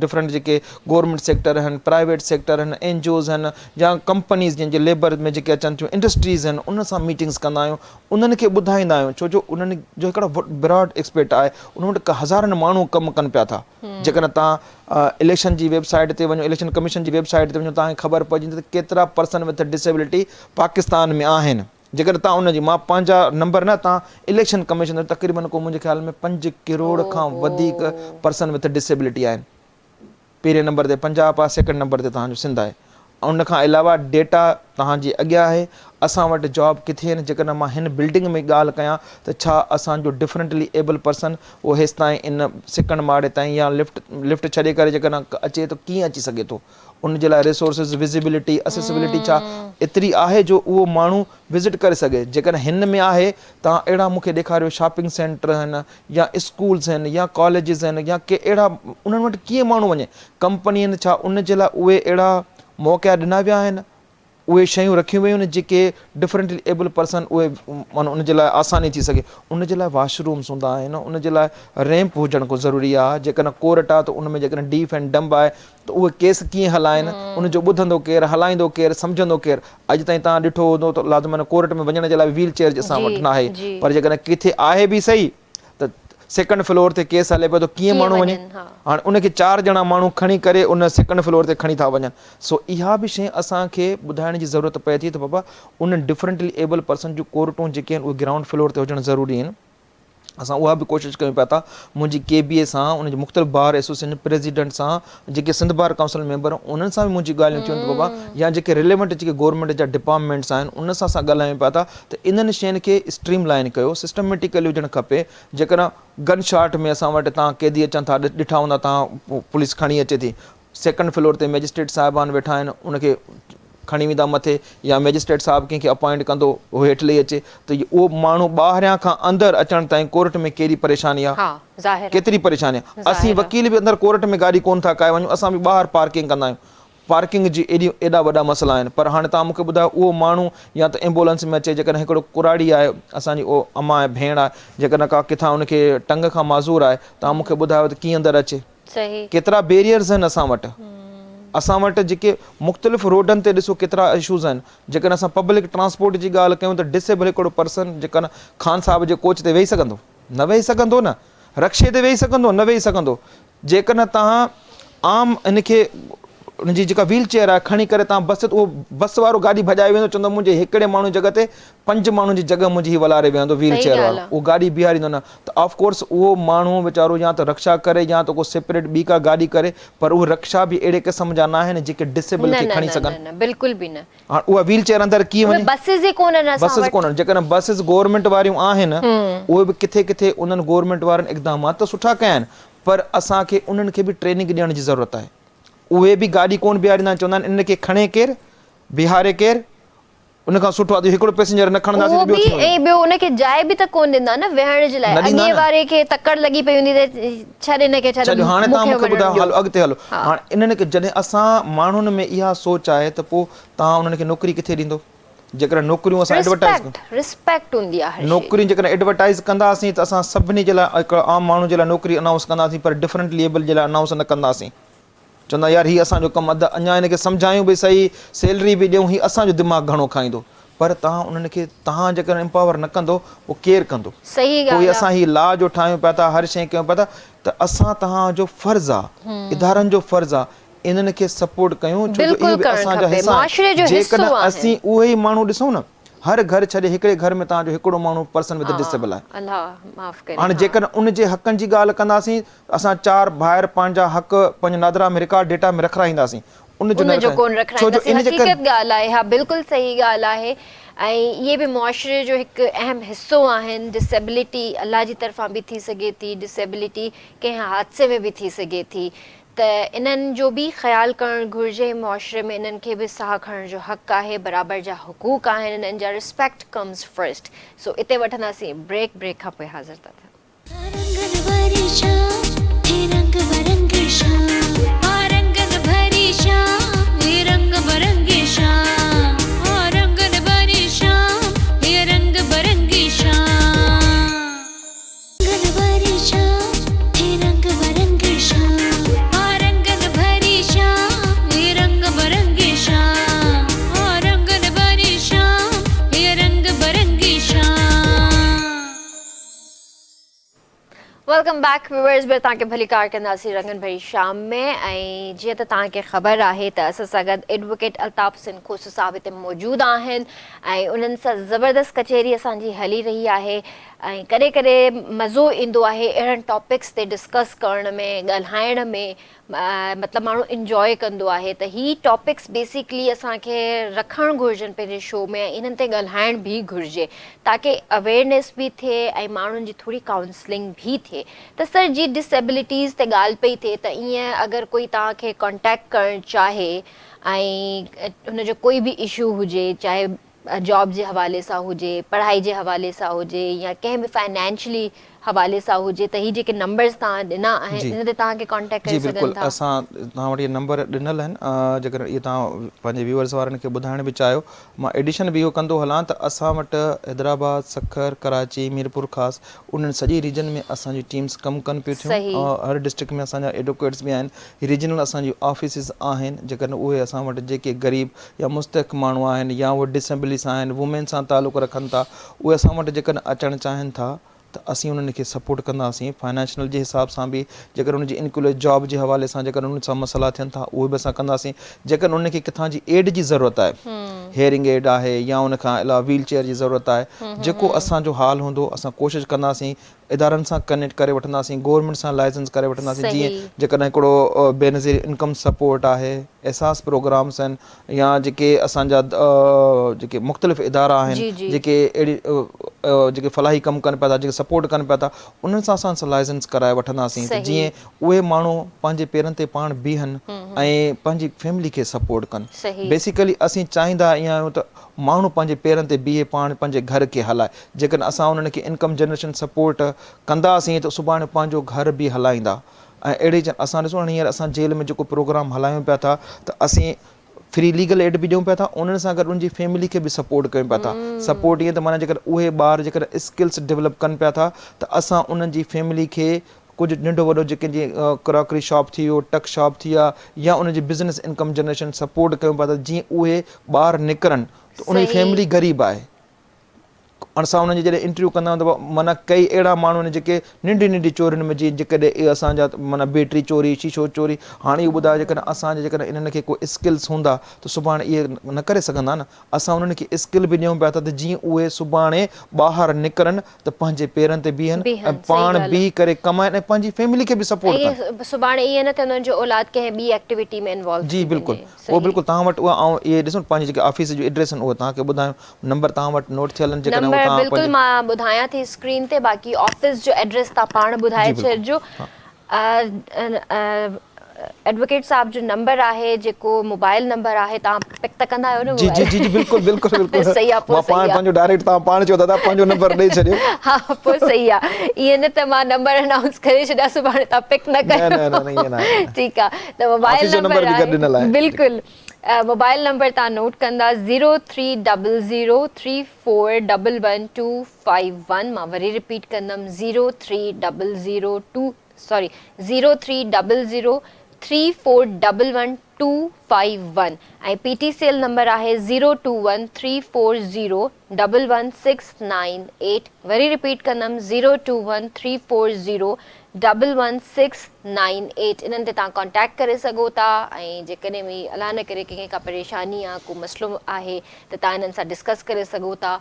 ڊفرنٽ جيڪي گورنمينٽ سيڪٽر آهن پرائيويٽ سيڪٽر آهن اين جي اوز آهن يا ڪمپنيز جن جي ليبر ۾ جيڪي اچن ٿيون انڊسٽريز آهن انهن سان ميٽنگز ڪندا آهيون انهن کي ٻڌائيندا آهيون ڇو جو انهن جو هڪڙو براڊ ايڪسپيڪٽ آهي انهن وٽ هزارن ماڻهو ڪم ڪن پيا ٿا جيڪڏهن توهان اليڪشن جي ويب سائيٽ تي وڃو اليڪشن ڪميشن جي ويب سائيٽ تي وڃو توهان کي خبر پئجي ويندي ته ڪيترا پرسن وٿ ڊسيبلٽي پاڪستان ۾ آهن جيڪڏهن توهان ان جي مان پنهنجا نمبر نه توهان اليڪشن ڪميشن تقريبن ڪو منهنجي خيال ۾ 5 ڪروڙ کان وڌيڪ پرسن وٿ ڊسيبلٽي آهن پهرين نمبر تي پنجاب آهي سيڪنڊ نمبر تي توهان جو سنڌ آهي ان کان علاوه ڊيٽا توهان جي اڳيان آهي اسان وٽ جاب ڪٿي آهن جيڪڏهن مان هن بلڊنگ ۾ ڳالهه ڪيان ته ڇا اسان جو ڊفرنٽلي ايبل پرسن اهو هيستائين ان سيڪنڊ ماڙي تائين يا لفٽ لفٽ ڇڏي ڪري جيڪڏهن اچي ته ڪيئن اچي سگهي ٿو ان جي لاء ريسورسز، وزيبلٽي، اسيسبلٽي ڇا ايتري آهي جو اهو ماڻهو وزٽ ڪري سگهي؟ جيڪڏهن هن ۾ آهي توهان اهڙا مون کي ڏيکاريو شاپنگ سينٽر آهن يا اسڪولز آهن يا ڪاليجز آهن يا ڪي اهڙا انهن وٽ ڪيئن ماڻهو وڃي؟ ڪمپنين ڇا ان جي لاء اهي اهڙا موقعا ڏنا ويا آهن؟ اهي شيون رکيون ويون آهن جيڪي ڊفرنٽلي ايبل پرسن اهي معنيٰ ان جي لاء آساني ٿي سگهي ان جي لاء واش رومس هوندا آهن ان جي لاء ريمپ هجڻ ڪو ضروري آهي جيڪڏهن ڪورٽ آهي ته ان ۾ جيڪڏهن ڊيف اينڊ ڊمب آهي ته اهي ڪيس ڪيئن هلائن ان جو ٻڌندو ڪير هلائيندو ڪير سمجهندو ڪير اڄ تائين توهان ڏٺو هوندو ته لازمن ڪورٽ ۾ وڃڻ جي لاء ويل چيئر اسان وٽ ناهي پر جيڪڏهن ڪٿي آهي به صحيح ته سيڪنڊ فلور تي ڪيس هلي پيو ته ڪيئن ماڻهو وڃي هاڻي ان کي چار ڄڻا ماڻهو کڻي ڪري ان سيڪنڊ فلور تي کڻي ٿا وڃن سو اها به شيء اسان کي ٻڌائڻ جي ضرورت پئي ٿي ته بابا انهن ڊفرنٽلي ايبل پرسن جون ڪورٽون جيڪي آهن اهي گرائونڊ فلور تي هجڻ ضروري آهن اسان اها به ڪوشش ڪيون پيا ٿا منهنجي ڪي بي اي سان ان جي مختلف بار ايسوسيئيشن جي پريزيڊنٽ سان جيڪي سنڌ بار ڪائونسل ميمبر انهن سان به منهنجي ڳالهيون ٿيون ته بابا يا جيڪي رليونٽ جيڪي گورنمينٽ جا ڊپارٽمينٽس آهن ان سان اسان ڳالهايون پيا ٿا ته انهن شين کي اسٽريم لائين ڪيو سسٽميٽيڪلي هجڻ کپي جيڪڏهن گن شاٽ ۾ اسان وٽ تان قيدي اچن ٿا ڏٺا هوندا تان پوليس کڻي اچي ٿي سيڪنڊ فلور تي مئجسٽريٽ صاحبان ويٺا آهن ان کي کڻي ويندا مٿي يا مئجسٽريٽ صاحب ڪنهن کي اپائنٽ ڪندو اهو هيٺ لهي اچي ته اهو ماڻهو ٻاهريان کان اندر اچڻ تائين ڪورٽ ۾ ڪيڏي پريشاني آهي ڪيتري پريشاني آهي اسين وڪيل به اندر ڪورٽ ۾ گاڏي ڪونه ٿا ڪاهي وڃون اسان به ٻاهر پارڪنگ ڪندا آهيون پارڪنگ جي ايڏي ايڏا وڏا مسئلا آهن پر هاڻي توهان مون کي ٻڌايو اهو ماڻهو يا ته ايمبولنس ۾ اچي جيڪڏهن هڪڙو ڪراڙي آهي اسان جي اهو امان آهي ڀيڻ آهي جيڪڏهن ڪا ڪٿان ان کي ٽنگ کان معذور آهي توهان مون کي ٻڌايو ته ڪيئن اندر اچي ڪيترا بيريئرز آهن اسان وٽ اسان وٽ جيڪي مختلف روڊن تي ڏسو ڪيترا اشوز آهن جيڪڏهن اسان پبلڪ ٽرانسپورٽ جي ڳالهه ڪيون ته ڊسيبل هڪڙو پرسن جيڪڏهن خان صاحب جي ڪوچ تي ويهي سگهندو نه ويهي سگهندو نه رڪشي تي ويهي سگهندو؟ نه ويهي سگهندو. جيڪڏهن توهان عام ان کي ان جي جيڪا ويل چيئر آهي کڻي ڪري توهان بس اهو بس وارو گاڏي ڀڄائي ويندو چوندو منهنجي هڪڙي ماڻهو جي جڳهه تي پنج ماڻهن جي جڳهه منهنجي هي ولاري ويهندو ويل چيئر وارو اهو گاڏي بيهاريندو نه ته آف ڪورس اهو ماڻهو ويچارو يا ته رڪشا ڪري يا ته ڪو سيپريٽ ٻي ڪا گاڏي ڪري پر اهي رڪشا به اهڙي قسم جا ناهن جيڪي ڊسيبل کي کڻي سگهن. بلڪل به نه. هاڻ اها ويل چيئر اندر ڪيئن وڃي؟ اهي بسز ئي ڪونهن اسان وٽ. بسز ڪونهن. جيڪڏهن بسز گورنمينٽ واريون آهن اهي به ڪٿي ڪٿي انهن گورنمينٽ وارن اقدامات ته سٺا ڪيا آهن پر اسان کي انهن کي به ٽريننگ ڏيڻ جي ضرورت آهي. اهي به گاڏي ڪونه بيهاريندا آهن چوندا آهن ان کي کڻي ڪير؟ بيهاري ڪير؟ ان کان سٺو آهي ته هڪڙو پئسينجر نه کڻنداسين اهو ته ٻيو به ٿي وڃي. ۽ ٻيو ان کي جاء به ته ڪونه ڏيندا نه ويهڻ جي لاء. نه ڏيندا اڳئين نه. واري کي تڪڙ لڳي پئي هوندي ته ڇڏ هن کي ڇڏ ڇڏ هاڻي مون توهان کي مون کي وڃڻ ٻڌايو ڏيو. هلو اڳتي هلو. ها. هاڻي انهن کي جڏهن اسان ماڻهن ۾ اها سوچ آهي ته پوء توهان انهن کي نوڪري ڪٿي ڏيندو؟ جيڪڏهن نوڪريون اسان ايڊورٽائيز رسپيڪٽ رسپيڪٽ هوندي آهي هر شيء جي. نوڪريون جيڪڏهن ايڊورٽائيز ڪنداسين ته اسان سڀني جي لاء هڪ عام ماڻهو جي لاء نوڪري انائونس ڪنداسين پر ڊفرنٽلي ايبل جي لاء انائونس نه ڪنداسين. چوندا يار هي اسان جو ڪم اڌ اڃا هن کي سمجهايون به سهي سيلري به ڏيون هي اسان جو دماغ گهڻو کائيندو پر توهان انهن کي توهان جيڪڏهن امپاور نه ڪندو پوء ڪير ڪندو صحيح پوء ڳالهه آ. اسان هي لا جو ٺاهيون پيا ٿا هر شيء ڪيون پيا ٿا ته اسان توهان جو فرض آ ادارن جو فرض آ انهن کي سپورٽ ڪيون ڇو جو بلڪل اهي به ڪرڻ اسان جا کپي حصا معاشري آهن جو حصو جيڪڏهن آهن. اسين اهي ئي ماڻهو ڏسون نه هر گهر ڇڏي هڪڙي گهر ۾ توهان جو هڪڙو ماڻهو پرسن ود ها ڊسيبل آهي الله معاف ڪري هاڻي ها. جيڪڏهن ان جي حقن جي ڳالهه ڪنداسين اسان چار ڀائر پنهنجا حق پنهنجي نادرا ۾ رڪارڊ ڊيٽا ۾ رکرائينداسين ان جو ان نه جو ڪونه رکرائينداسين ڇو جو رکرائينداسين ان جي ڪري حقيقت ڳالهه آهي ها بلڪل صحيح ڳالهه آهي ۽ اهي به معاشري جو هڪ اهم حصو آهن ڊسيبلٽي الله جي طرفان به ٿي سگهي ٿي ڊسيبلٽي ڪنهن حادثي ۾ به ٿي سگهي ٿي ته انهن جو به خيال ڪرڻ گهرجي معاشري ۾ انهن کي به ساهه کڻڻ جو حق آهي برابر جا حقوق آهن انهن جا رسپيڪٽ ڪمز فرسٽ سو اتي وٺنداسين بريڪ بريڪ کان پوء حاضر ٿا ٿيون. رنگن ڀري شام هي رنگ برنگي شام ها رنگن ڀري شام هي رنگ برنگي شام ها رنگن ڀري شام هي رنگ برنگي شام رنگن ڀري شام هي رنگ برنگي شام ها رنگن ڀري شام هي رنگ برنگي شام ها رنگن ڀري شام هي رنگ برنگي شام. Welcome back viewers ٻيهر توهان کي ڀليڪار ڪنداسين رنگن ڀري شام ۾ ۽ جيئن ته توهان کي خبر آهي ته اسان سان گڏ ايڊووڪيٽ الطاف حسين کوسو صاحب هتي موجود آهن ۽ انهن سان زبردست ڪچهري اسان جي هلي رهي آهي ۽ ڪڏهن ڪڏهن مزو ايندو آهي اهڙن ٽاپڪس تي ڊسڪس ڪرڻ ۾ ڳالهائڻ ۾ مطلب ماڻهو انجوائي ڪندو آهي ته هي ٽاپڪس بيسيڪلي اسان کي رکڻ گهرجن پنهنجي شو ۾ ۽ انهن تي ڳالهائڻ به گهرجي تاڪه اويئرنيس به ٿئي ۽ ماڻهن جي ٿوري ڪائونسلنگ به ٿئي ته سر جي ڊس ايبلٽيز تي ڳالهه پئي ٿئي ته ائين اگر ڪوئي توهان کي ڪانٽيڪٽ ڪرڻ چاهي ۽ هن جو ڪوئي به اشو هجي چاهي جاب جي حوالي سان هجي، پڙهائي جي حوالي سان هجي يا ڪنهن به فنانشلي حوالي سان هجي ته هي جيڪي نمبرز توهان ڏنا آهن ان تي توهان کي ڪانٽيڪٽ جي ڪري بلڪل سگهن ٿا. اسان توهان وٽ اهي نمبر ڏنل آهن جيڪڏهن اهي توهان پنهنجي ويورز وارن کي ٻڌائڻ به چاهيو مان ايڊيشن به اهو ڪندو هلان ته اسان وٽ حيدرآباد، سکر، ڪراچي، ميرپورخاص انهن سڄي ريجن ۾ اسان جون ٽيمز ڪم ڪن پيون ٿيون هر ڊسٽرڪٽ ۾ اسان جا ايڊووڪيٽس به آهن ريجنل اسان جون آفيسز آهن جيڪڏهن اهي اسان وٽ جيڪي غريب يا مستحق ماڻهو آهن يا اهي ڊسيبليز آهن وومين سان تعلق رکن ٿا اهي اسان وٽ جيڪڏهن اچڻ چاهين ٿا ته اسين انهن کي سپورٽ ڪنداسين فائنانشنل جي حساب سان به جيڪڏهن انهن جي انڪلوز جاب جي حوالي سان جيڪڏهن انهن سان مسئلا ٿين ٿا اهي به اسان ڪنداسين جيڪڏهن انهن کي ڪٿان جي ايڊ جي ضرورت آهي هيئرنگ ايڊ آهي يا ان کان علاوه ويل چيئر جي ضرورت آهي جيڪو اسان جو حال هوندو اسان ڪوشش ڪنداسين ادارن سان ڪنيڪٽ ڪري وٺنداسين گورنمينٽ سان لائسنس ڪري وٺنداسين جيئن جيڪڏهن هڪڙو بينظير انڪم سپورٽ آهي احساس پروگرامس آهن يا جيڪي اسان جا جيڪي مختلف ادارا آهن جيڪي اهڙي جيڪي فلاحي ڪم ڪن پيا ٿا جيڪي سپورٽ ڪن پيا ٿا انهن سان اسان لائسنس ڪرائي وٺنداسين ته جيئن اهي ماڻهو پنهنجي پيرن تي پاڻ بيهن ۽ پنهنجي فيملي کي سپورٽ ڪن بيسيڪلي اسين چاهيندا ائين آهيون ته ماڻهو پنهنجي پيرن تي بيهي پاڻ پنهنجي گهر کي هلائي. جيڪڏهن اسان انهن کي انڪم جنريشن سپورٽ ڪنداسين ته سڀاڻي پنهنجو گهر به هلائيندا ۽ اهڙي جن اسان ڏسو هينئر اسان جيل ۾ جيڪو پروگرام هلايون پيا ٿا ته اسين فري ليگل ايڊ به ڏيون پيا ٿا انهن سان گڏ انهن جي فيملي کي به سپورٽ ڪيون پيا ٿا سپورٽ ائين ته معنيٰ جيڪڏهن اهي ٻار جيڪڏهن اسڪلس ڊولپ ڪن پيا ٿا ته اسان انهن جي فيملي کي ڪجهه ننڍو وڏو جيڪي جيئن ڪراڪري شاپ ٿي ويو، ٽڪ شاپ ٿي ويا يا انهن جي بزنس انڪم جنريشن سپورٽ ڪيون پيا ته جيئن اهي ٻاهر نڪرن ته انهن جي فيملي غريب آهي اسان انهن جي جڏهن انٽرويو ڪندا آهيون ته معنيٰ ڪئي اهڙا ماڻهو آهن جيڪي ننڍي ننڍي چورين ۾ جيئن جيڪڏهن اهي اسان جا معنيٰ بيٽري چوري شيشو چوري هاڻي اهو ٻڌايو جيڪڏهن اسان جا جيڪڏهن انهن کي ڪو اسڪلس هوندا ته سڀاڻي اهي نه ڪري سگهندا نه اسان انهن کي اسڪل به ڏيون پيا ٿا ته جيئن اهي سڀاڻي ٻاهر نڪرن ته پنهنجي پيرن تي بيهن ۽ پاڻ بيهي ڪري ڪمائن ۽ پنهنجي فيملي کي به سپورٽ ڪن. ۽ سڀاڻي ائين نه ٿيندو جو اولاد ڪنهن ٻي ايڪٽيوٽي ۾ انوالو جي ٿي بلڪل وڃي. اهو بلڪل توهان وٽ اها آئون اهي ڏسو پنهنجي جيڪي آفيس جون ايڊريس آهن اهي توهان کي ٻڌايون نمبر توهان وٽ نوٽ ٿيل آهن جيڪڏهن اهو نمبر توهان بلڪل پنهنجي مان ٻڌايان ٿي اسڪرين تي باقي آفيس جو ايڊريس توهان پاڻ ٻڌائي جي بلڪل ڇڏجو. ها. ايڊووڪيٽ صاحب جو نمبر آهي جيڪو موبائل نمبر آهي توهان پڪ ته ڪندا آهيو نه جي جي جي جي بلڪل بلڪل بلڪل صحيح آ پوء مان پاڻ صحيح آ پنهنجو ڊائريڪٽ توهان پاڻ چيو دادا پنهنجو نمبر ڏئي ڇڏيو ها پوء صحيح آ ائين نه ته مان نمبر انائونس ڪري ڇڏيان سڀاڻي توهان پڪ نه نه نه نه نه ائين ڪيو نه آهي ٺيڪ آ ته موبائل آفيس جو نمبر نمبر به گڏ آهي ڏنل آهي بلڪل موبائل نمبر توهان نوٽ ڪندا zero three double zero three four double one two five one مان وري رپيٽ ڪندم zero three double zero two sorry zero three double zero three four double one two five one ۽ P T C L number آهي zero two one three four zero double one six nine eight وري repeat ڪندم zero two one three four zero double one six nine eight انهن تي توهان contact ڪري سگهو ٿا ۽ جيڪڏهن به الله نه ڪري ڪنهن کي ڪا پريشاني آ ڪو مسئلو آهي ته توهان انهن سان ڊسڪس ڪري سگهو ٿا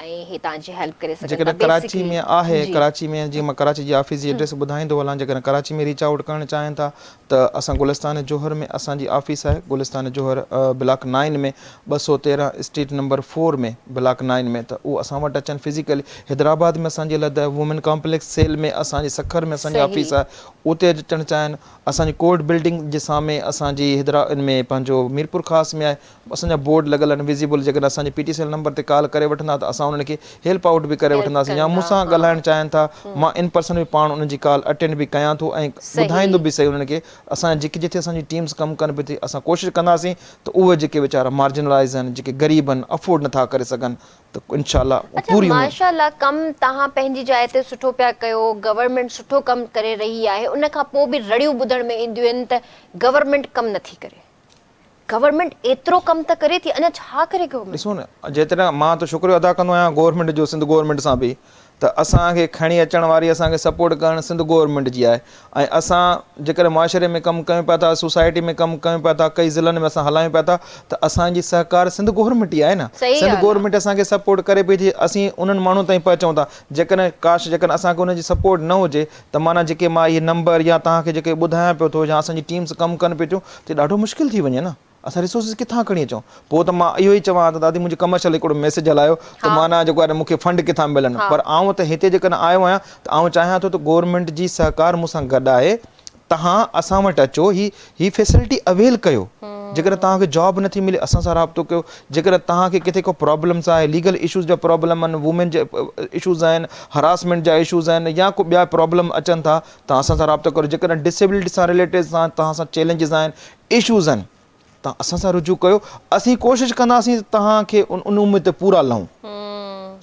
۽ هي توهان جي هيلپ ڪري سگهن ٿا جيڪڏهن ڪراچي بيسڪلي ۾ آهي جي ڪراچي ۾ جيئن مان ڪراچي جي آفيس جي ايڊريس ٻڌائيندو هلان جيڪڏهن ڪراچي ۾ ريچ آئوٽ ڪرڻ چاهين ٿا ته اسان گلستان جوهر ۾ اسان جي آفيس آهي Gulistan Jauhar block nine ۾ 213 street number four ۾ block nine ۾ ته اهو اسان وٽ اچن فزيڪلي حيدرآباد ۾ اسان جي لد آهي وومين ڪامپليڪس سيل ۾ اسان جي سکر ۾ اسان جي آفيس صحيح آهي اتي اچڻ چاهين اسان جي ڪورٽ بلڊنگ جي سامهون اسان جي حيدرآ ان ۾ پنهنجو ميرپورخاص ۾ آهي اسان جا بورڊ لڳل آهن وزيبل جيڪڏهن اسان جي P T C L number تي ڪال ڪري وٺندا ته اسان انهن کي هيلپ آئوٽ به ڪري هيلپ وٺنداسين يا مون ڪندا سان ها ڳالهائڻ چاهين ٿا مان ان پرسن به پاڻ انهن جي ڪال اٽينڊ به ڪيان ٿو ۽ ٻڌائيندو به سهي انهن کي اسان جيڪي جتي اسان جي ٽيمز ڪم ڪن به ٿي اسان ڪوشش ڪنداسين ته اهي جيڪي ويچارا مارجنلائز آهن جيڪي غريب آهن افورڊ نٿا ڪري سگهن ته انشاء الله اڇا پوري اميد. ماشاء الله ڪم توهان پنهنجي جاء تي سٺو پيا ڪيو گورنمينٽ سٺو ڪم ڪري رهي آهي ان کان پوء به رڙيون ٻڌڻ ۾ اينديون آهن ته گورنمينٽ ڪم نٿي ڪري. گورنمينٽ ايترو ڪم ته ڪري ٿي اڃا ڇا ڪري گورنمينٽ. ڏسو نه جيترا مان ته شڪريو ادا ڪندو آهيان گورنمينٽ جو سنڌ گورنمينٽ سان به ته اسان کي کڻي اچڻ واري اسان کي سپورٽ ڪرڻ سنڌ گورنمينٽ جي آهي ۽ اسان جيڪڏهن معاشري ۾ ڪم ڪيون پيا ٿا سوسائٽي ۾ ڪم ڪيون پيا ٿا ڪئي ضلعن ۾ اسان هلايون پيا ٿا ته اسان جي سهڪار سنڌ گورنمينٽ ئي آهي نه سنڌ گورنمينٽ اسان کي سپورٽ ڪري پئي ٿي اسين انهن ماڻهن تائين پهچون ٿا جيڪڏهن ڪاش جيڪڏهن اسان کي انهن جي سپورٽ نه هجي ته معنيٰ جيڪي مان اهي نمبر يا توهان کي جيڪي ٻڌايان پيو ٿو يا اسان جي ٽيمز ڪم ڪن پيون ٿيون ته ڏاڍو مشڪل ٿي وڃي نه. اسان ريسورسز ڪٿان کڻي اچون؟ پوء ته مان اهو ئي چوان ها ته دادي منهنجي ڪمرشل هڪڙو ميسيج هلايو ته معنيٰ جيڪو آهي مون کي فنڊ ڪٿان ملن پر آئون ته هتي جيڪڏهن آيو آهيان ته آئون چاهيان ٿو ته گورنمينٽ جي سهڪار مون سان گڏ آهي تهان اسان وٽ اچو هي هي فيسلٽي اويل ڪيو جيڪڏهن توهان کي جاب نٿي ملي اسان سان رابطو ڪيو جيڪڏهن توهان کي ڪٿي ڪو پرابلمس آهي ليگل اشوز جا پرابلم آهن وومين جا اشوز آهن هراسمينٽ جا اشوز آهن يا ڪو ٻيا پرابلم اچن ٿا توهان اسان سان رابطو ڪريو جيڪڏهن ڊسيبلٽي سان رليٽيڊ سان توهان سان چئلينجز آهن اشوز آهن توهان اسان سان رجوع ڪيو اسين ڪوشش ڪنداسين ته توهان کي ان اميد تي پورا لهون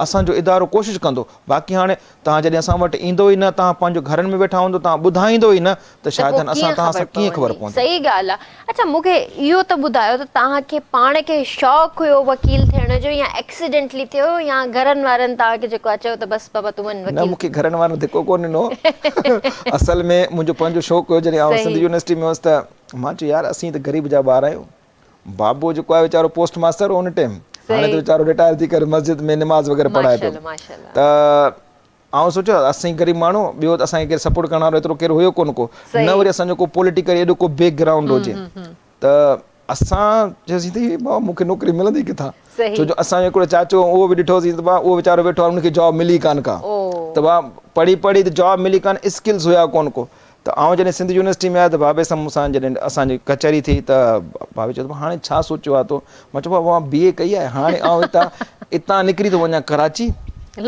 اسان جو ادارو ڪوشش ڪندو باقي هاڻي توهان جڏهن اسان وٽ ايندو ئي نه توهان پنهنجو گهرن ۾ ويٺا هوندو توهان ٻڌائيندو ئي نه ته شايد اسان توهان سان ڪيئن خبر پوندي. صحيح ڳالهه آ. اڇا مون کي اهو ته ٻڌايو ته توهان کي پاڻ کي شوق هيو وڪيل ٿيڻ جو يا ايڪسيڊنٽلي ٿيو يا گهرن وارن توهان کي جيڪو آ چيو ته بس بابا تون وڃ وڪيل. نه مون کي گهرن وارن ڌڪو ڪونه ڏنو اصل ۾ منهنجو پنهنجو شوق هيو جڏهن آئون سنڌ يونيورسٽي ۾ هوس ته مان چيو يار اسين ته غريب جا ٻار آهيون بابو جيڪو آهي ويچارو پوسٽ ماستر هو ان ٽائيم هاڻي ته ويچارو رٽائر ٿي ڪري مسجد ۾ نماز وغيره پڙهائي پيو ته آئون سوچيو اسين غريب ماڻهو ٻيو ته اسان کي ڪير سپورٽ ڪرڻ وارو ايترو ڪير هيو ڪونه ڪو نه وري اسان جو ڪو پوليٽيڪل ايڏو ڪو بيڪ گرائونڊ هجي ته اسان چيوسين ته بابا مون کي نوڪري ملندي ڪٿان ڇو جو اسان جو هڪڙو چاچو اهو به ڏٺوسين ته بابا اهو ويچارو ويٺو آهي ان کي جاب ملي ڪانه ڪا ته بابا پڙهي پڙهي ته جاب ملي ڪانه اسڪلز هيا ڪونه ڪو ته آئون جڏهن سنڌ يونيورسٽي ۾ آيس ته بابي سان مون سان جڏهن اسان جي ڪچهري ٿي ته بابي چيو ته هاڻي ڇا سوچيو آهي تو؟ مان چيو بابا مان بي اي ڪئي آهي هاڻي آئون هتان اتان نڪري ٿو وڃان ڪراچي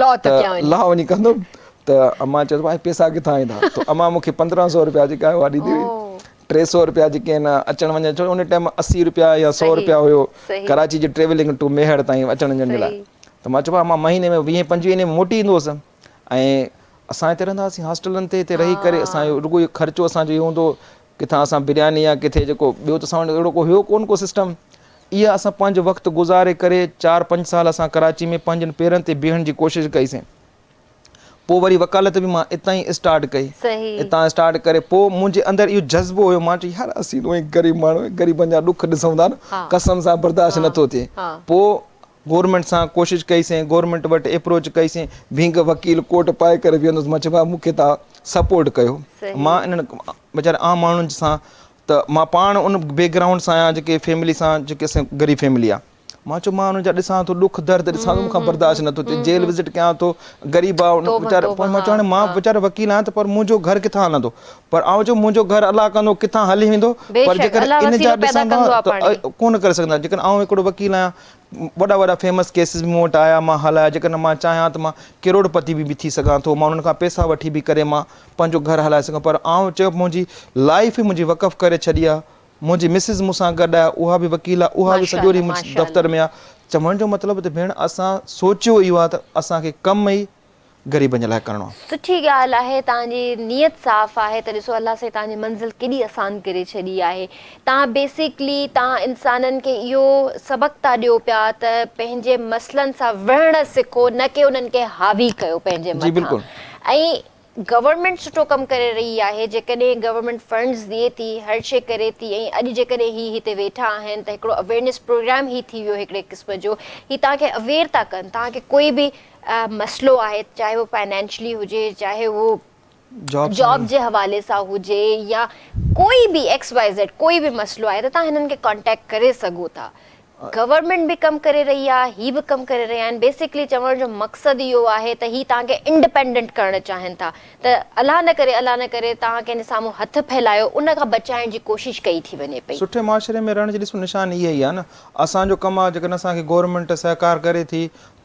لا ته لا وڃي ڪندم ته امان چيو ته ڀائي پيسا ڪٿان ايندا ته امان مون کي 15 سو روپيا جيڪا اها ڏيندي هئي 300 روپيا جيڪي آهن اچڻ وڃڻ ڇو ان ٽائيم 80 روپيا يا 100 روپيا هيو ڪراچي جي ٽريولنگ ٽو ميهڙ تائين اچڻ وڃڻ جي لاء ته مان چيو بابا مان مهيني ۾ 20 25 ڏينهن ۾ موٽي ايندو هوس ۽ اسان هتي رهندا هئاسين هاسٽلن تي هتي رهي ڪري اسان جو رڳو اهو خرچو اسان جو اهو هوندو هو ڪٿان اسان برياني يا ڪٿي جيڪو ٻيو ته اسان وٽ اهڙو ڪو هيو ڪونه ڪو سسٽم اها اسان پنهنجو وقت گذاري ڪري چار پنج سال اسان ڪراچي ۾ پنهنجن پيرن تي بيهڻ جي ڪوشش ڪئي سين پوء وري وڪالت به مان اتان ئي اسٽارٽ ڪئي اتان اسٽارٽ ڪري پوء منهنجي اندر اهو جذبو هيو مان چيو يار اسين ته غريب ماڻهو غريبن جا ڏک ڏسون ٿا نه قسم سان برداشت نٿو ٿئي پوء گورنمينٽ سان ڪوشش ڪئي سين گورنمينٽ وٽ ايپروچ ڪئي سين ڀينگ وڪيل ڪوٽ پائي ڪري ويهندو هوس مان چيو ڀاء مون کي تان سپورٽ ڪيو مان انهن ويچارن عام ماڻهن سان ته مان پاڻ ان بيڪ گرائونڊ سان آهيان جيڪي فيملي سان جيڪي اسان غريب فيملي آ مان چيو مان انهن جا ڏسان ٿو ڏک درد ڏسان ٿو مون کان برداشت نٿو ٿئي جيل وزٽ ڪيان ٿو غريب آ ويچارا پوء مان چيو هاڻي مان ويچارو وڪيل آهيان ته پر منهنجو گهر ڪٿان هلندو پر آئون چيو منهنجو گهر الله ڪندو ڪٿان هلي ويندو پر جيڪڏهن ان جا ڏسندا ته ڪونه ڪري سگهندا جيڪڏهن آئون هڪڙو وڪيل آهيان وڏا وڏا فيمس ڪيسز به مون وٽ آيا مان هلايا جيڪڏهن مان چاهيان ته مان ڪروڙ پتي به ٿي سگهان ٿو مان انهن کان پئسا وٺي به ڪري مان پنهنجو گهر هلائي سگهان پر آئون چيو منهنجي لائف ئي منهنجي وقف ڪري ڇڏي آهي منهنجي مسز مون سان گڏ آهي اها به وڪيل آهي اها به سڄو ڏينهن دفتر ۾ آهي چوڻ جو مطلب ته ڀيڻ اسان سوچيو اهو آهي ته اسان کي ڪم ئي غريبن جي لاء ڪرڻو آهي. سٺي ڳالهه آهي توهان جي نيت صاف آهي ته ڏسو الله سائين توهان جي منزل ڪيڏي آسان ڪري ڇڏي آهي توهان بيسيڪلي توهان انسانن کي اهو سبق ٿا ڏيو پيا ته پنهنجي مسئلن سان وڙهڻ سکو نه ڪي انهن کي حاوي ڪيو پنهنجي جي مٿان بلڪل. ۽ گورنمينٽ سٺو ڪم ڪري رهي آهي جيڪڏهن گورنمينٽ فنڊز ڏئي ٿي هر شي ڪري ٿي ۽ اڄ جيڪڏهن هي هتي ويٺا آهن ته هڪڙو اويرنيس پروگرام هي ٿي ويو هڪڙي قسم جو هي توهان کي اوير ٿا ڪن توهان کي ڪوئي به مسئلو آهي چاهي اهو فائنانشلي هجي چاهي اهو جاب جي حوالي سان هجي يا ڪوئي به ايڪس وائي زيڊ ڪوئي به مسئلو آهي ته توهان هنن کي ڪانٽيڪٽ ڪري سگهو ٿا گورنمينٽ به ڪم ڪري رهي آهي هي به ڪم ڪري رهيا آهن بيسڪلي چوڻ جو مقصد اهو آهي ته هي توهان کي انڊپينڊنٽ ڪرڻ چاهين ٿا ته الله نه ڪري الله نه ڪري توهان ڪنهن جي سامهون هٿ ڦهلايو ان کان بچائڻ جي ڪوشش ڪئي ٿي وڃي پئي. سٺي معاشري ۾ رهڻ جي ڏسو نشاني اها ئي آهي نه اسان جو ڪم آهي جيڪڏهن اسان کي گورنمينٽ سهڪار ڪري ٿي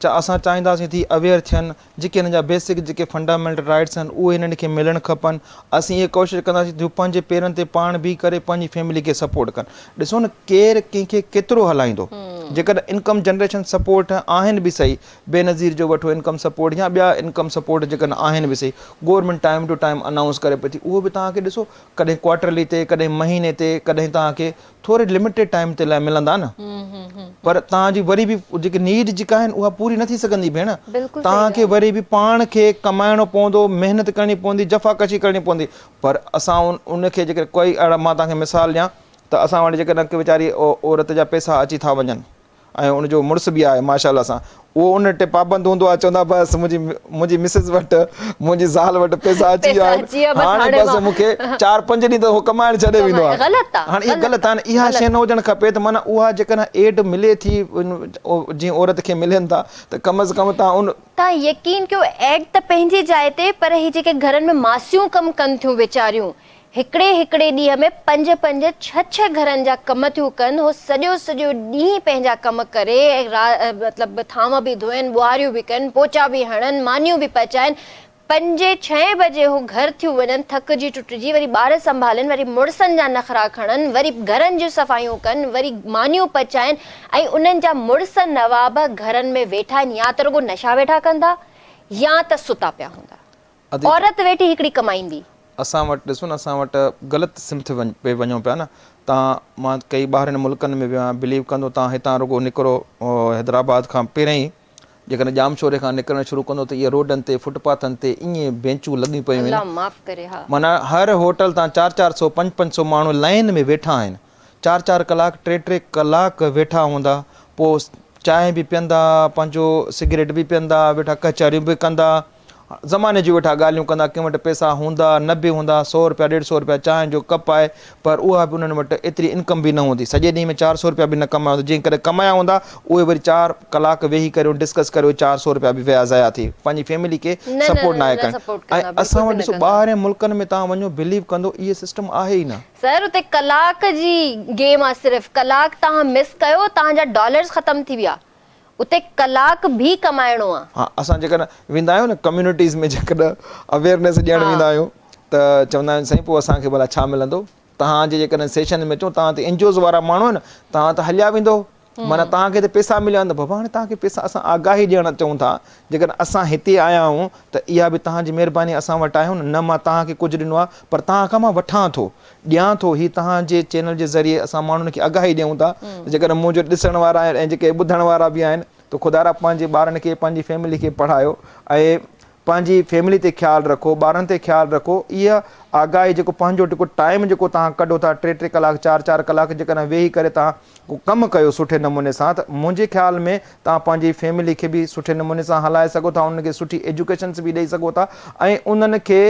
اسان چاهينداسين ٿي اويئر ٿين جيڪي هنن جا بيسڪ جيڪي فنڊامينٽل رائيٽس آهن اهي هنن کي ملڻ کپن اسين اهي ڪوشش ڪنداسين ته هو پنهنجي پيرن تي پاڻ بيهي ڪري پنهنجي فيملي کي سپورٽ ڪن ڏسو نه ڪير ڪنهن کي ڪيترو هلائيندو جيڪڏهن انڪم جنريشن سپورٽ آهن به سهي بينظير جو وٺو انڪم سپورٽ يا ٻيا انڪم سپورٽ جيڪڏهن آهن به سهي government time to time announce ڪري پئي ٿي اهو به توهان کي ڏسو ڪڏهن ڪوارٽرلي تي ڪڏهن مهيني تي ڪڏهن توهان کي ٿوري لميٽيڊ ٽائيم تي لاء ملندا نه پر توهان جي وري به جيڪي نيڊ جيڪا آهن اها پوري پوري نه ٿي سگهندي ڀيڻ. توهان کي وري به پاڻ کي ڪمائڻو پوندو، محنت ڪرڻي پوندي، جفاڪشي ڪرڻي پوندي. پر اسان ان کي جيڪڏهن ڪوئي اهڙا مان توهان کي مثال ڏيان ته اسان وٽ جيڪڏهن ڪي ويچاري عورت جا پئسا اچي ٿا وڃن ۽ ان جو مڙس به آهي ماشاء الله سان اهو ان تي پابند هوندو آهي چوندا بس منهنجي منهنجي مسز وٽ منهنجي زال وٽ پئسا اچي ويا آهن هاڻي بس مون کي چار پنج ڏينهن ته هو ڪمائڻ ڇڏي ويندو آهي غلط آهي هاڻي اها غلط آهي اها شيء نه هجڻ کپي ته معنيٰ اها جيڪڏهن ايڊ ملي ٿي جيئن عورت کي ملين ٿا ته ڪم از ڪم تان ان تان يقين ڪيو ايڊ ته پنهنجي جاء تي پر هي جيڪي گهرن ۾ ماسيون ڪم ڪن ٿيون ويچاريون هڪڙي هڪڙي ڏينهن ۾ پنج پنج ڇهه ڇهه گهرن جا ڪم ٿيون ڪن، هو سڄو سڄو ڏينهن پنهنجا ڪم ڪري ۽ مطلب ٿانو به ڌوئن، ٻهاريون به ڪن، پوچا به هڻن, مانيون به پچائن، پنجين ڇهين بجي هو گهر ٿيون وڃن، ٿڪجي ٽٽجي وري ٻار سنڀالين، وري مڙسن جا نخرا کڻن، وري گهرن جون صفايون ڪن، وري مانيون پچائن ۽ انهن جا مڙس نواب گهرن ۾ ويٺا آهن يا ته رڳو نشا ويٺا ڪندا يا ته ستا پيا هوندا. عورت ويٺي هڪڙي ڪمائيندي. اسان وٽ ڏسو نه اسان وٽ غلط سمت پي وڃون پيا نه تان مان ڪئي ٻاهرين ملڪن ۾ ويو آهيان بليو ڪندو تان هتان رڳو نڪرو حيدرآباد کان پهرين ئي جيڪڏهن ڄامشوري کان نڪرڻ شروع ڪندو ته اهي روڊن تي فٽ پاٿن تي ائين بينچون لڳيون پيون آهن الله معاف ڪري ها. معنيٰ هر هوٽل تان چار چار سو پنج پنج سو ماڻهو لائين ۾ ويٺا آهن چار چار ڪلاڪ ٽي ٽي ڪلاڪ ويٺا هوندا پوء چانهه به پيئندا پنهنجو سگريٽ به پيئندا ويٺا ڪچهريون به ڪندا زماني جون ويٺا ڳالهيون ڪندا، ڪنهن وٽ پئسا هوندا نه به هوندا، سئو رپيا ڏيڍ سئو رپيا چانهه جو ڪپ آهي پر اها به انهن وٽ ايتري انڪم به نه هوندي، سڄي ڏينهن ۾ 400 رپيا به نه ڪمايا هوندا، جنهن ڪڏهن ڪمايا هوندا اهي وري چار ڪلاڪ ويهي ڪري ڊسڪس ڪري اهي 400 رپيا به ويا ضايع ٿي پنهنجي فيملي کي سپورٽ ناهي ڪرڻ ۽ اسان وٽ ڏسو ٻاهرين ملڪن ۾ توهان وڃو بليو ڪندو اهي سسٽم آهي ئي نه. سر اتي ڪلاڪ جي گيم آ صرف ڪلاڪ توهان مس ڪيو توهان جا ڊالرز ختم ٿي ويا. اتي ڪلاڪ به ڪمائڻو آ. ها اسان جيڪڏهن ويندا آهيون نه ڪميونٽيز ۾ جيڪڏهن اويئرنيس ڏيڻ ويندا آهيون ته چوندا آهن سائين پوء اسان کي ڀلا ڇا ملندو توهان جي جيڪڏهن سيشن ۾ اچون توهان ته اين جي اوز وارا ماڻهو آهن توهان ته هليا ويندو معنيٰ توهان کي ته پيسا مليا آهن ته بابا هاڻي توهان کي پيسا اسان آگاهي ڏيڻ اچون ٿا جيڪڏهن اسان هتي آيا آهيون ته اها به توهان جي مهرباني اسان وٽ آهيو نه مان توهان کي ڪجهه ڏنو آهي پر توهان کان مان وٺان ٿو ڏيان ٿو هي توهان جي چينل جي ذريعي اسان ماڻهن کي آگاهي ڏيون ٿا ته جيڪڏهن منهنجو ڏسڻ وارا آهن ۽ جيڪي ٻڌڻ وارا به آهن ته خدارا پنهنجي ٻارن کي پنهنجي فيملي کي پڙهايو ۽ پنهنجي فيملي تي خيال رکو ٻارن تي خيال رکو اها آگاهي جيڪو پنهنجو جيڪو ٽائيم جيڪو توهان ڪڍو ٿا ٽي ٽي ڪلاڪ چار چار ڪلاڪ جيڪڏهن ويهي ڪري توهان ڪو ڪم ڪيو سٺي نموني سان ته منهنجي خيال ۾ توهان پنهنجي فيملي کي به سٺي نموني سان هلائي سگهو ٿا انهن کي سٺي ايجوڪيشنس به ڏئي سگهو ٿا ۽ انهن کي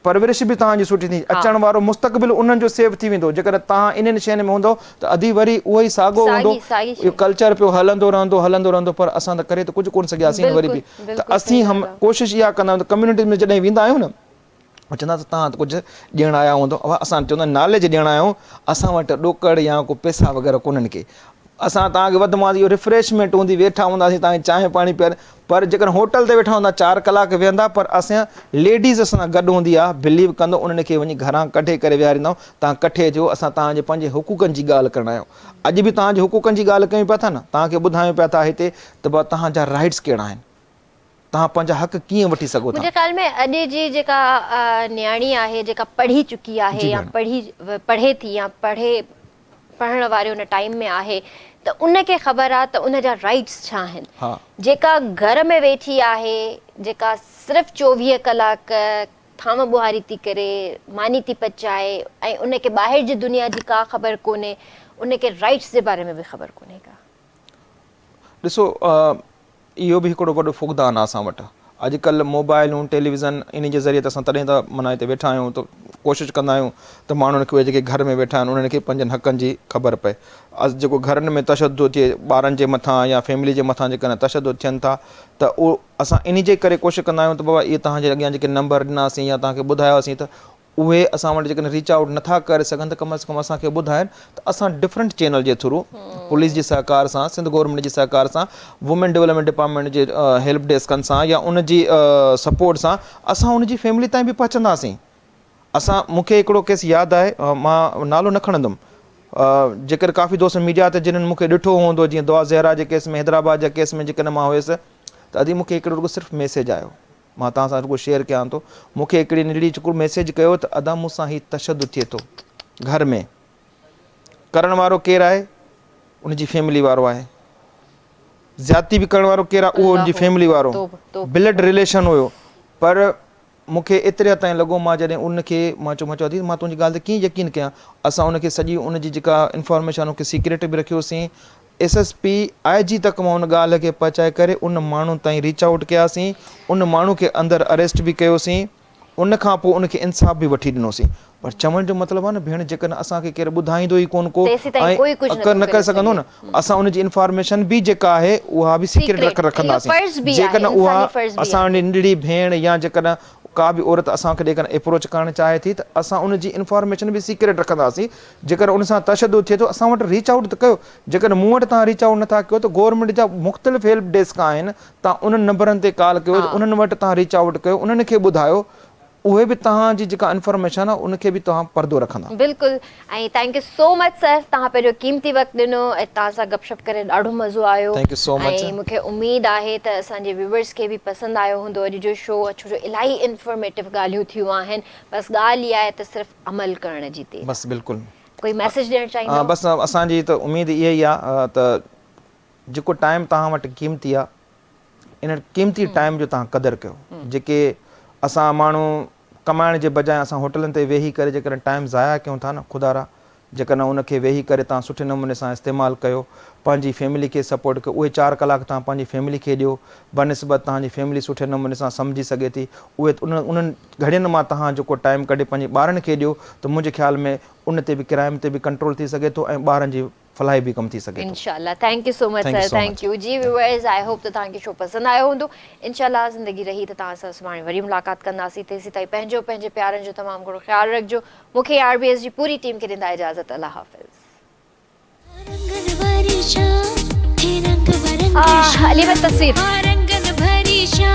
پرورش به توهان جي سٺي ٿيندي، اچڻ وارو مستقبل انهن جو سيف ٿي ويندو، جيڪڏهن توهان انهن شين ۾ هوندؤ ته ادي وري اهو ئي ساڳو هوندو، اهو ڪلچر پيو هلندو رهندو هلندو رهندو پر اسان ته ڪري ته ڪجهه ڪونه سگهياسين وري به ته اسين هم ڪوشش اها ڪندا آهيون ته ڪميونٽيز ۾ جڏهن ويندا آهيون نه چوندا ته توهان ته ڪجهه ڏيڻ آيا هوندؤ اسان چوندا ناليج ڏيڻ آيا آهيون اسان وٽ ڏوڪڙ يا ڪو پئسا وغيره ڪونهن ڪي اسان توهان کي وڌ مان وڌ اهو ريفريشمينٽ هوندي ويٺا هونداسين توهان کي چانهه پاڻي پياري پر جيڪڏهن هوٽل تي ويٺا هوندا چار ڪلاڪ ويهندا پر اسان ليڊيز اسان سان گڏ هوندي آ بليو ڪندو انهن کي وڃي گهران ڪڍي ڪري ويهاريندا آهيون توهان ڪٺي ٿيو اسان توهان جي پنهنجي حقوقن جي ڳالهه ڪرڻ آيا آهيون اڄ به توهان جي حقوقن جي ڳالهه ڪيون پيا ٿا نه توهان کي ٻڌايون پيا ٿا هتي ته بابا توهان جا رائيٽس ڪهڙا آهن توهان پنهنجا حق ڪيئن وٺي سگهو ٿا. منهنجي خيال ۾ اڄ جي جيڪا نياڻي آهي جيڪا پڙهي چڪي آهي يا پڙهي پڙهي ٿي يا پڙهي پڙهڻ واري ان ٽائيم ۾ آهي ته ان کي خبر آ ته ان جا رائيٽس ڇا آهن جيڪا گهر ۾ ويٺي آهي جيڪا صرف 24 ڪلاڪ ٿانو ٻهاري ٿي ڪري ماني ٿي پچائي ۽ ان کي ٻاهر جي دنيا جي ڪا خبر ڪونهي ان کي رائيٽس جي باري ۾ به خبر ڪونهي ڪا. ڏسو اهو به هڪڙو وڏو فقدان آ اسان وٽ. اڄ ڪلهه موبائلون، ٽيليويزن انهي جي ذريعي ته اسان تڏهن ته معنيٰ هتي ويٺا آهيون ته ڪوشش ڪندا آهيون ته ماڻهن کي اهي جيڪي گهر ۾ ويٺا آهن انهن کي پنهنجن حقن جي خبر پئي. اڄ جيڪو گهرن ۾ تشدد ٿو ٿئي ٻارن جي مٿان يا فيملي جي مٿان جيڪڏهن تشدد ٿين ٿا ته اهو اسان انهي جي ڪري ڪوشش ڪندا آهيون ته بابا اهي توهان جي اڳيان جيڪي نمبر ڏناسين يا توهان کي ٻڌاياسين ته اهي اسان وٽ جيڪڏهن ريچ آئوٽ نٿا ڪري سگهن ته ڪم از ڪم اسان کي ٻڌائن ته اسان ڊفرنٽ چينل جي ٿرو پوليس جي سهڪار سان سنڌ گورنمينٽ جي سهڪار سان وومين ڊولپمينٽ ڊپارٽمينٽ جي هيلپ ڊيسڪن سان يا ان جي سپورٽ سان اسان ان جي فيملي تائين به پهچنداسين اسان مون کي هڪڙو ڪيس ياد آهي مان نالو نه کڻندم جيڪر ڪافي دوست ميڊيا تي جنھن مون کي ڏٺو هوندو جيئن دعا زهرا جي ڪيس ۾ حيدرآباد جي ڪيس ۾ جيڪڏهن مان هيس ته ادي مون کي هڪڙو رڳو صرف ميسيج آيو مان توهان سان رڳو شيئر ڪيان ٿو. مون کي هڪڙي ننڍڙي ڇوڪري ميسيج ڪيو ته ادا مون سان هي تشدد ٿئي ٿو گهر ۾ ڪرڻ وارو ڪير آهي ان جي فيملي وارو آهي زيادتي به ڪرڻ وارو ڪير آهي اهو ان جي فيملي وارو بلڊ رليشن هيو پر مون کي ايتري حد تائين لڳو مان جڏهن ان کي مان چيو مان چيو عزيز مان تنهنجي ڳالهه تي ڪيئن يقين ڪيان اسان ان کي سڄي ان جي جيڪا انفارميشن ان کي سيڪريٽ به رکيوسين ايس ايس پي آء جي تڪ مان ان ڳالهه کي پهچائي ڪري ان ماڻهو تائين ريچ آئوٽ ڪياسين ان ماڻهو کي اندر اريسٽ به ڪيوسين ان کان پوء ان کي انصاف به وٺي ڏنوسين پر چوڻ جو مطلب آهي نه ڀيڻ جيڪڏهن اسان کي ڪير ٻڌائيندو ئي ڪونه ڪو تيسيتائين ڪوئي ڪجهه ۽ نٿو نه ڪري ڪري سگهندو سگهي. نه اسان ان جي انفارميشن به جيڪا آهي اها به سيڪريٽ سيڪريٽ اهو رکنداسين فرض به آهي جيڪڏهن انساني اها فرض به اسان آهي. جي ننڍڙي ڀيڻ يا جيڪڏهن ڪا به عورت اسان کي جيڪڏهن ايپروچ ڪرڻ چاهي ٿي ته اسان ان جي انفارميشن به سيڪريٽ رکنداسين جيڪڏهن ان سان تشدد ٿئي ٿو اسان وٽ ريچ آئوٽ ته ڪيو جيڪڏهن مون وٽ توهان ريچ آئوٽ نٿا ڪيو ته گورنمينٽ جا مختلف هيلپ ڊيسڪ آهن توهان انهن نمبرن تي ڪال ڪيو انهن وٽ توهان ريچ آئوٽ ڪيو انهن کي ٻڌايو اهي به توهان جي جيڪا انفارميشن آهي ان کي به توهان پردو رکندا. بلڪل ۽ thank you so much سر توهان پنهنجو قيمتي وقت ڏنو ۽ توهان سان گپ شپ ڪري ڏاڍو مزو آيو thank you so much. ۽ مون کي اميد آهي ته اسان جي ويورز کي به پسند آيو هوندو اڄ جو شو ڇو جو الاهي انفارميٽو ڳالهيون ٿيون آهن بس ڳالهه اها آهي ته صرف عمل ڪرڻ جي دير بس بلڪل. ڪوئي ميسيج ڏيڻ چاهيندؤ؟ بس اسان جي ته اميد اها ئي آهي ته جيڪو ٽائيم توهان وٽ قيمتي آهي ان قيمتي ٽائيم جو توهان قدر ڪيو. جيڪي اسان ماڻهو ڪمائڻ جي بجاء اسان هوٽلن تي ويهي ڪري جيڪڏهن ٽائيم ضايع ڪيون ٿا نه خدارا جيڪڏهن ان کي ويهي ڪري توهان سٺي نموني سان استعمال ڪيو پنهنجي فيملي کي سپورٽ ڪيو اهي چار ڪلاڪ توهان پنهنجي فيملي کي ڏيو بنسبت توهان جي فيملي سٺي نموني سان سمجهي سگهي ٿي اهي انهن گهڙين مان توهان جيڪو ٽائيم ڪڍي پنهنجي ٻارن کي ڏيو ته منهنجي خيال ۾ ان تي به ڪرائم تي به ڪنٽرول ٿي سگهي ٿو ۽ ٻارن جي فلاحي به ڪم ٿي سگهي ٿو. انشاء الله thank you so much Thank you sir so thank much. You جي ويورز I hope ته توهان کي شو پسند آيو هوندو انشاء الله زندگي رهي ته توهان سان سڀاڻي وري ملاقات ڪنداسين تيسين تائين پنهنجو پنهنجي پيارن جو تمام گهڻو خيال رکجو مون کي آر بي ايس جي پوري ٽيم کي ڏيندا اجازت الله حافظ. رنگن ڀري شام هي رنگ برنگي آه شام علي احمد تصوير. ها رنگن ڀري شام.